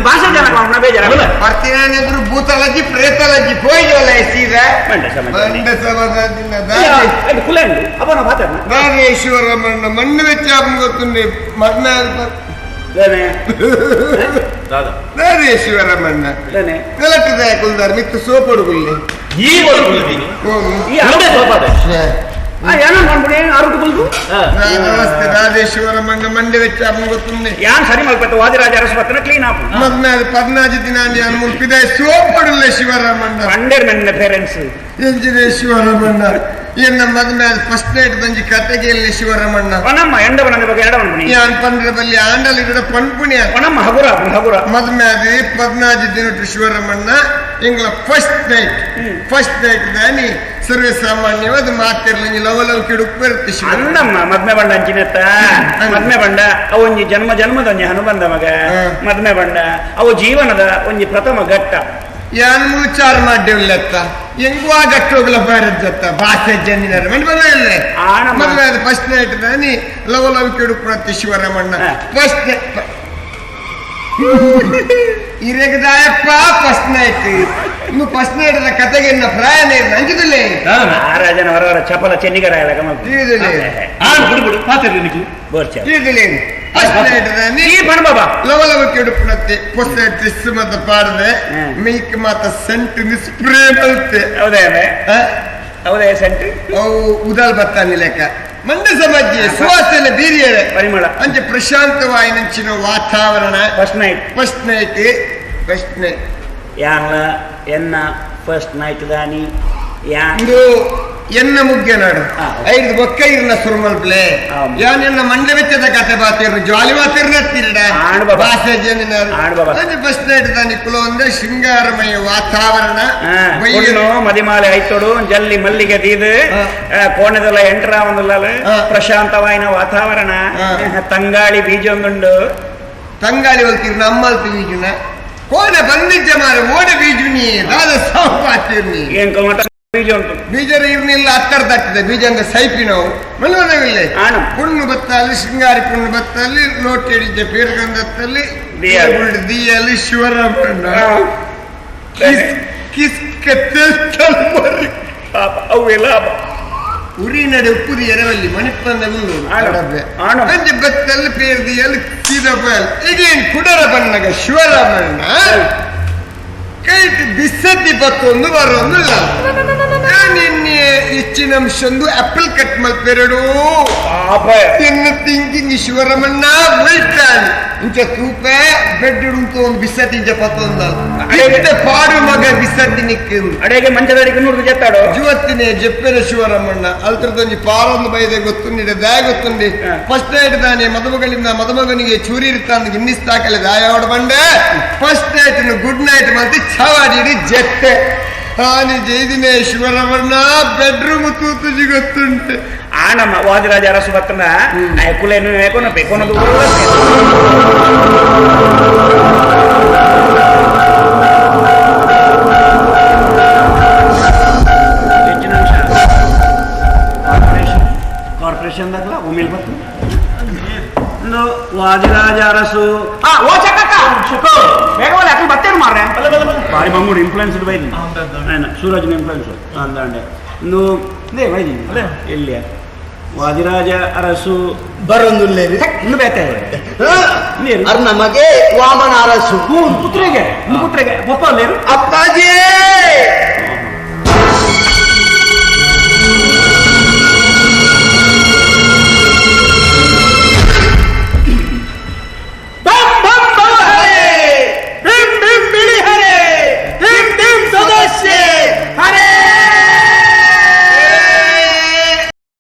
ಭಾಷೆ ಜನ ಬೇಜಾರ ಬರ್ತೀನಾನೆದ್ರು ಭೂತಲಜ್ಜಿ ಪ್ರೇತಲಜ್ಜಿ ಪೋಯ್ದಲ್ಲ ಸೀದಾ ಬಂಡ ಸಮಾಜದಿಂದ ದಾನೇಶ್ವರ ಮಣ್ಣ ಮಣ್ಣು ವೆಚ್ಚ ಗೊತ್ತುಂಡೆ ಮಗ್ನ ದಾನೇಶ್ವರ ಮಣ್ಣ ನೆಲಟ್ಟಿದ ಕುಲ್ದಾರ್ ಮಿತ್ತು ಸೋಪೊಡುಗುಲ್ಲಿ ಈ ರಾಜೇಶ್ವರ ಮಂಡ ಮಂಡೆ ವೆಚ್ಚ ಗೊತ್ತುಂಡೆ ಯಾನ್ ಸರಿ ಮಲ್ಪತ್ತ ವಾದಿರಾಜ ಅರಸು ಕ್ಲೀನ್ ಆಪು ಮಗ್ನ ಪದ್ನಾಜಿ ದಿನ ಮುಲ್ಪಿದ ಸೋಪಡುಲ್ಲ ಶಿವರಾಮಣ್ಣ ಪಂಡೇರ್ ನನ್ನ ಪೇರೆಂಟ್ಸ್ ಎಂಜಿನೇ ಶಿವರಾಮಣ್ಣ ಎನ್ನ ಮಗನ ಫಸ್ಟ್ ನೈಟ್ ದಂಜಿ ಕತೆಗೆ ಎಲ್ಲಿ ಶಿವರಾಮಣ್ಣ ಒನಮ್ಮ ಎಂಡವನ ಬಗ್ಗೆ ಎಡವನ ಯಾನ್ ಪಂಡ್ರ ಬಲ್ಲಿ ಆಂಡಲ್ ಇಡ ಪನ್ಪುಣ್ಯ ಒನಮ್ಮ ಹಗುರ ಹಗುರ ಮದ್ಮೆ ಅದು ಪದ್ನಾಜಿ ದಿನ Shivaramanna ಎಂಗ್ಲ first night first night ದಾನಿ ಸರ್ವೇ ಸಾಮಾನ್ಯವಾದ ಮಾತಿರ್ಲಿ ಲವ ಲವ್ ಕಿಡುಕ್ ಬರುತ್ತೆ ಶಿವ ಅಂದಮ್ಮ ಮದ್ಮೆ ಬಂಡ ಅಂಚಿನತ್ತ ಮದ್ಮೆ ಬಂಡ ಅವು ಒಂಜಿ ಜನ್ಮ ಜನ್ಮದ ಒಂಜಿ ಹನುಬಂಧ ಮಗ ಮದ್ಮೆ ಬಂಡ ಅವು ಜೀವನದ ಒಂಜಿ ಪ್ರಥಮ ಘಟ್ಟ ಯಾನ್ ವಿಚಾರ ಮಾಡಿಲ್ಲತ್ತ ಹೆಂಗೂ ಆ ಗಟ್ಟೋಗ್ಲ ಬಾರಜ್ಜತ್ತ ಭಾಷೆ ಜನ್ನಿನಾರ ಮಂಡಿ ಬಂದ ಮದುವೆ ಆದ ಫಸ್ಟ್ ನೈಟ್ ದಾನಿ ಲವ್ ಲವ್ ಕಿಡುಕ್ ಪ್ರತಿ ಶಿವರಾಮಣ್ಣ ಫಸ್ಟ್ ಇರೆಗದಾಯಪ್ಪ ಫಸ್ಟ್ ನೈಟ್ ಇನ್ನು ಫಸ್ಟ್ ನೈಟ್ ಕತೆಗೆ ಇನ್ನ ಪ್ರಾಯನೇ ಇಲ್ಲ ಅಂಜುದಿಲ್ಲ ಆ ರಾಜನ ಹೊರವರ ಚಪಲ ಚೆನ್ನಿಗರ ಪಾಡದೆ ಮಿಲ್ಕ್ ಮಾತ ಸೆಂಟ್ ಸ್ಪ್ರೇ ಮಲ್ತೆ ಹೌದೇ ಹೌದೇ ಸೆಂಟ್ ಅವು ಉದಾಲ್ ಬತ್ತಾನಿ ಲೆಕ್ಕ ಮಂಡ ಸಮಾಜ ಸುವಾಸನೆ ಬೀರಿಯರೆ ಪರಿಮಳ ಅಂಚೆ ಪ್ರಶಾಂತವಾಯಿನಂಚಿನ ವಾತಾವರಣ first night first night first night ಯಾನ್ಲ ಎನ್ನ ಫಸ್ಟ್ ನೈಟ್ ದಾನಿ ಯಾನ್ ಇಂದು ಎನ್ನ ಮುಗ್ಯ ನಾಡು ಐದು ಬೊಕ್ಕ ಇರ್ನ ಸುರುಮಲ್ಪ್ಲೆ ಯಾನ್ ಎನ್ನ ಮಂಡೆ ವೆಚ್ಚದ ಕತೆ ಬಾತಿರ್ನು ಜಾಲಿ ಬಾತಿರ್ನ ತಿರ್ಡ ಭಾಷೆ ಜನಿನಾರು ಫಸ್ಟ್ ನೈಟ್ ದಾನಿ ಕುಲ ಒಂದೇ ಶೃಂಗಾರಮಯ ವಾತಾವರಣ ಮದಿಮಾಲೆ ಐತೋಡು ಜಲ್ಲಿ ಮಲ್ಲಿಗೆ ದೀದು ಕೋಣದಲ್ಲ ಎಂಟರ ಒಂದುಲ್ಲ ಪ್ರಶಾಂತವಾಯಿನ ವಾತಾವರಣ ತಂಗಾಳಿ ಬೀಜೊಂದುಂಡು ತಂಗಾಳಿ ಹೊಲ್ತಿರ್ನ ಅಮ್ಮಲ್ತಿ ಬೀಜುನ ಕೋಣೆ ಬಂದಿದ್ದೆ ಮಾರೆ ಓಡೆ ಬೀಜುನಿ ದಾದ ಸಾವು ಏನ್ ಮಠ ಬೀಜ ಉಂಟು ಬೀಜರ ಇರ್ನಿಲ್ಲ ಹತ್ತರ ತಟ್ಟಿದೆ ಬೀಜ ಅಂದ್ರೆ ಸೈಪಿ ನಾವು ಮನೋದವಿಲ್ಲ ಪುಣ್ಣು ಬತ್ತಲ್ಲಿ ಶೃಂಗಾರಿ ಪುಣ್ಣು ಬತ್ತಲ್ಲಿ ಲೋಟಿ ಹಿಡಿಜ ಪೀರ್ಗಂಧತ್ತಲ್ಲಿ ದಿಯಲ್ಲಿ ಶಿವರಾಮಣ್ಣ ಉರಿ ನಡೆ ಉಪ್ಪುದಿ ಎರವಲ್ಲಿ ಮಣಿಪಂದ ಅಂಜೆ ಬತ್ತಲ್ಲಿ ಪೇರ್ದಿಯಲ್ಲಿ ಸೀದಾ ಈಗೇನು ಕುಡರ ಬಣ್ಣಗ ಶಿವರಾಮಣ್ಣ ಕೈಟ್ ಬಿಸತಿ ಬತ್ತೊಂದು ಬರೋದಿಲ್ಲ ನಿನ್ನೆ ಹೆಚ್ಚಿನ ಅಂಶೊಂದು ಆಪಲ್ ಕಟ್ ಮಲ್ಪೆರಡು ಎನ್ನ ಥಿಂಕಿಂಗ್ ಶಿವರಾಮಣ್ಣ ಬೈತಾನೆ ಇಂಚ ತೂಪೆ ಬೆಡ್ ಉಂಟು ಒಂದು ಬಿಸತಿ ಇಂಚ ಪತ್ತೊಂದ ಪಾಡು ಮಗ ಬಿಸತಿ ನಿಕ್ಕ ಅಡೆಗೆ ಮಂಚದಡಿಗೆ ನೂರು ಜತ್ತಾಡು ಜುವತ್ತಿನೇ ಜಪ್ಪೆನ ಶಿವರಾಮಣ್ಣ ಅಲ್ತ್ರದೊಂಜಿ ಪಾರೊಂದು ಬೈದೆ ಗೊತ್ತುಂಡಿ ದಾಯ ಗೊತ್ತುಂಡಿ ಫಸ್ಟ್ ನೈಟ್ ತಾನೆ ಮದುಮಗಳಿಂದ ಮದುಮಗನಿಗೆ ಚೂರಿ ಇರ್ತಾನೆ ಗಿನ್ನಿಸ್ತಾಕಲೆ ದಾಯ ಬಂಡೆ first night good night ಮತ್ತೆ ಛವಾಡಿ ಜೆತ್ತೆ ಹಾನಿ ಜೈದಿನೇ ಶಿವರಮಣ್ಣ ಬೆಡ್ರೂಮ್ ತೂತುಜಿ ಗೊತ್ತುಂಟು ಆನಮ್ಮ ವಾದಿರಾಜ ಅರಸು ಬತ್ತನ ಕುಲೇನು ಕೊನಪೆ ಕೊನದು ಕಾರ್ಪೊರೇಷನ್ ದಾಗಲ ಒಮ್ಮೆಲ್ ಬತ್ತು ವಾದಿರಾಜ ಅರಸು ಓ ಚಕ್ಕ ಬೇಗ ಅక్కడ ಬತ್ತೇನು ಮಾರ್ರೆ ಭಾರಿ ಬಂಗುಡು ಇನ್ಫ್ಲೂಯೆನ್ಸ್ ಬೈದಿ ಸೂರಜ್ನ ಇನ್ಫ್ಲೂಯೆನ್ಸ್ ಅಂದಾಂಡೆ ಇನ್ನು ಇದೇ ಬೈದಿ ಎಲ್ಲಿಯ ವಾದಿರಾಜ ಅರಸು ಬರೊಂದುಲ್ಲೇರಿ ಇನ್ನು ಬೇತೆ ಅರ್ನ ಮಗೆ ವಾಮನ ಅರಸು ಪುತ್ರಿಗೆ ಪುತ್ರಿಗೆ ಪಪ್ಪ ಅಲ್ಲೇರು ಅಪ್ಪಾಜಿ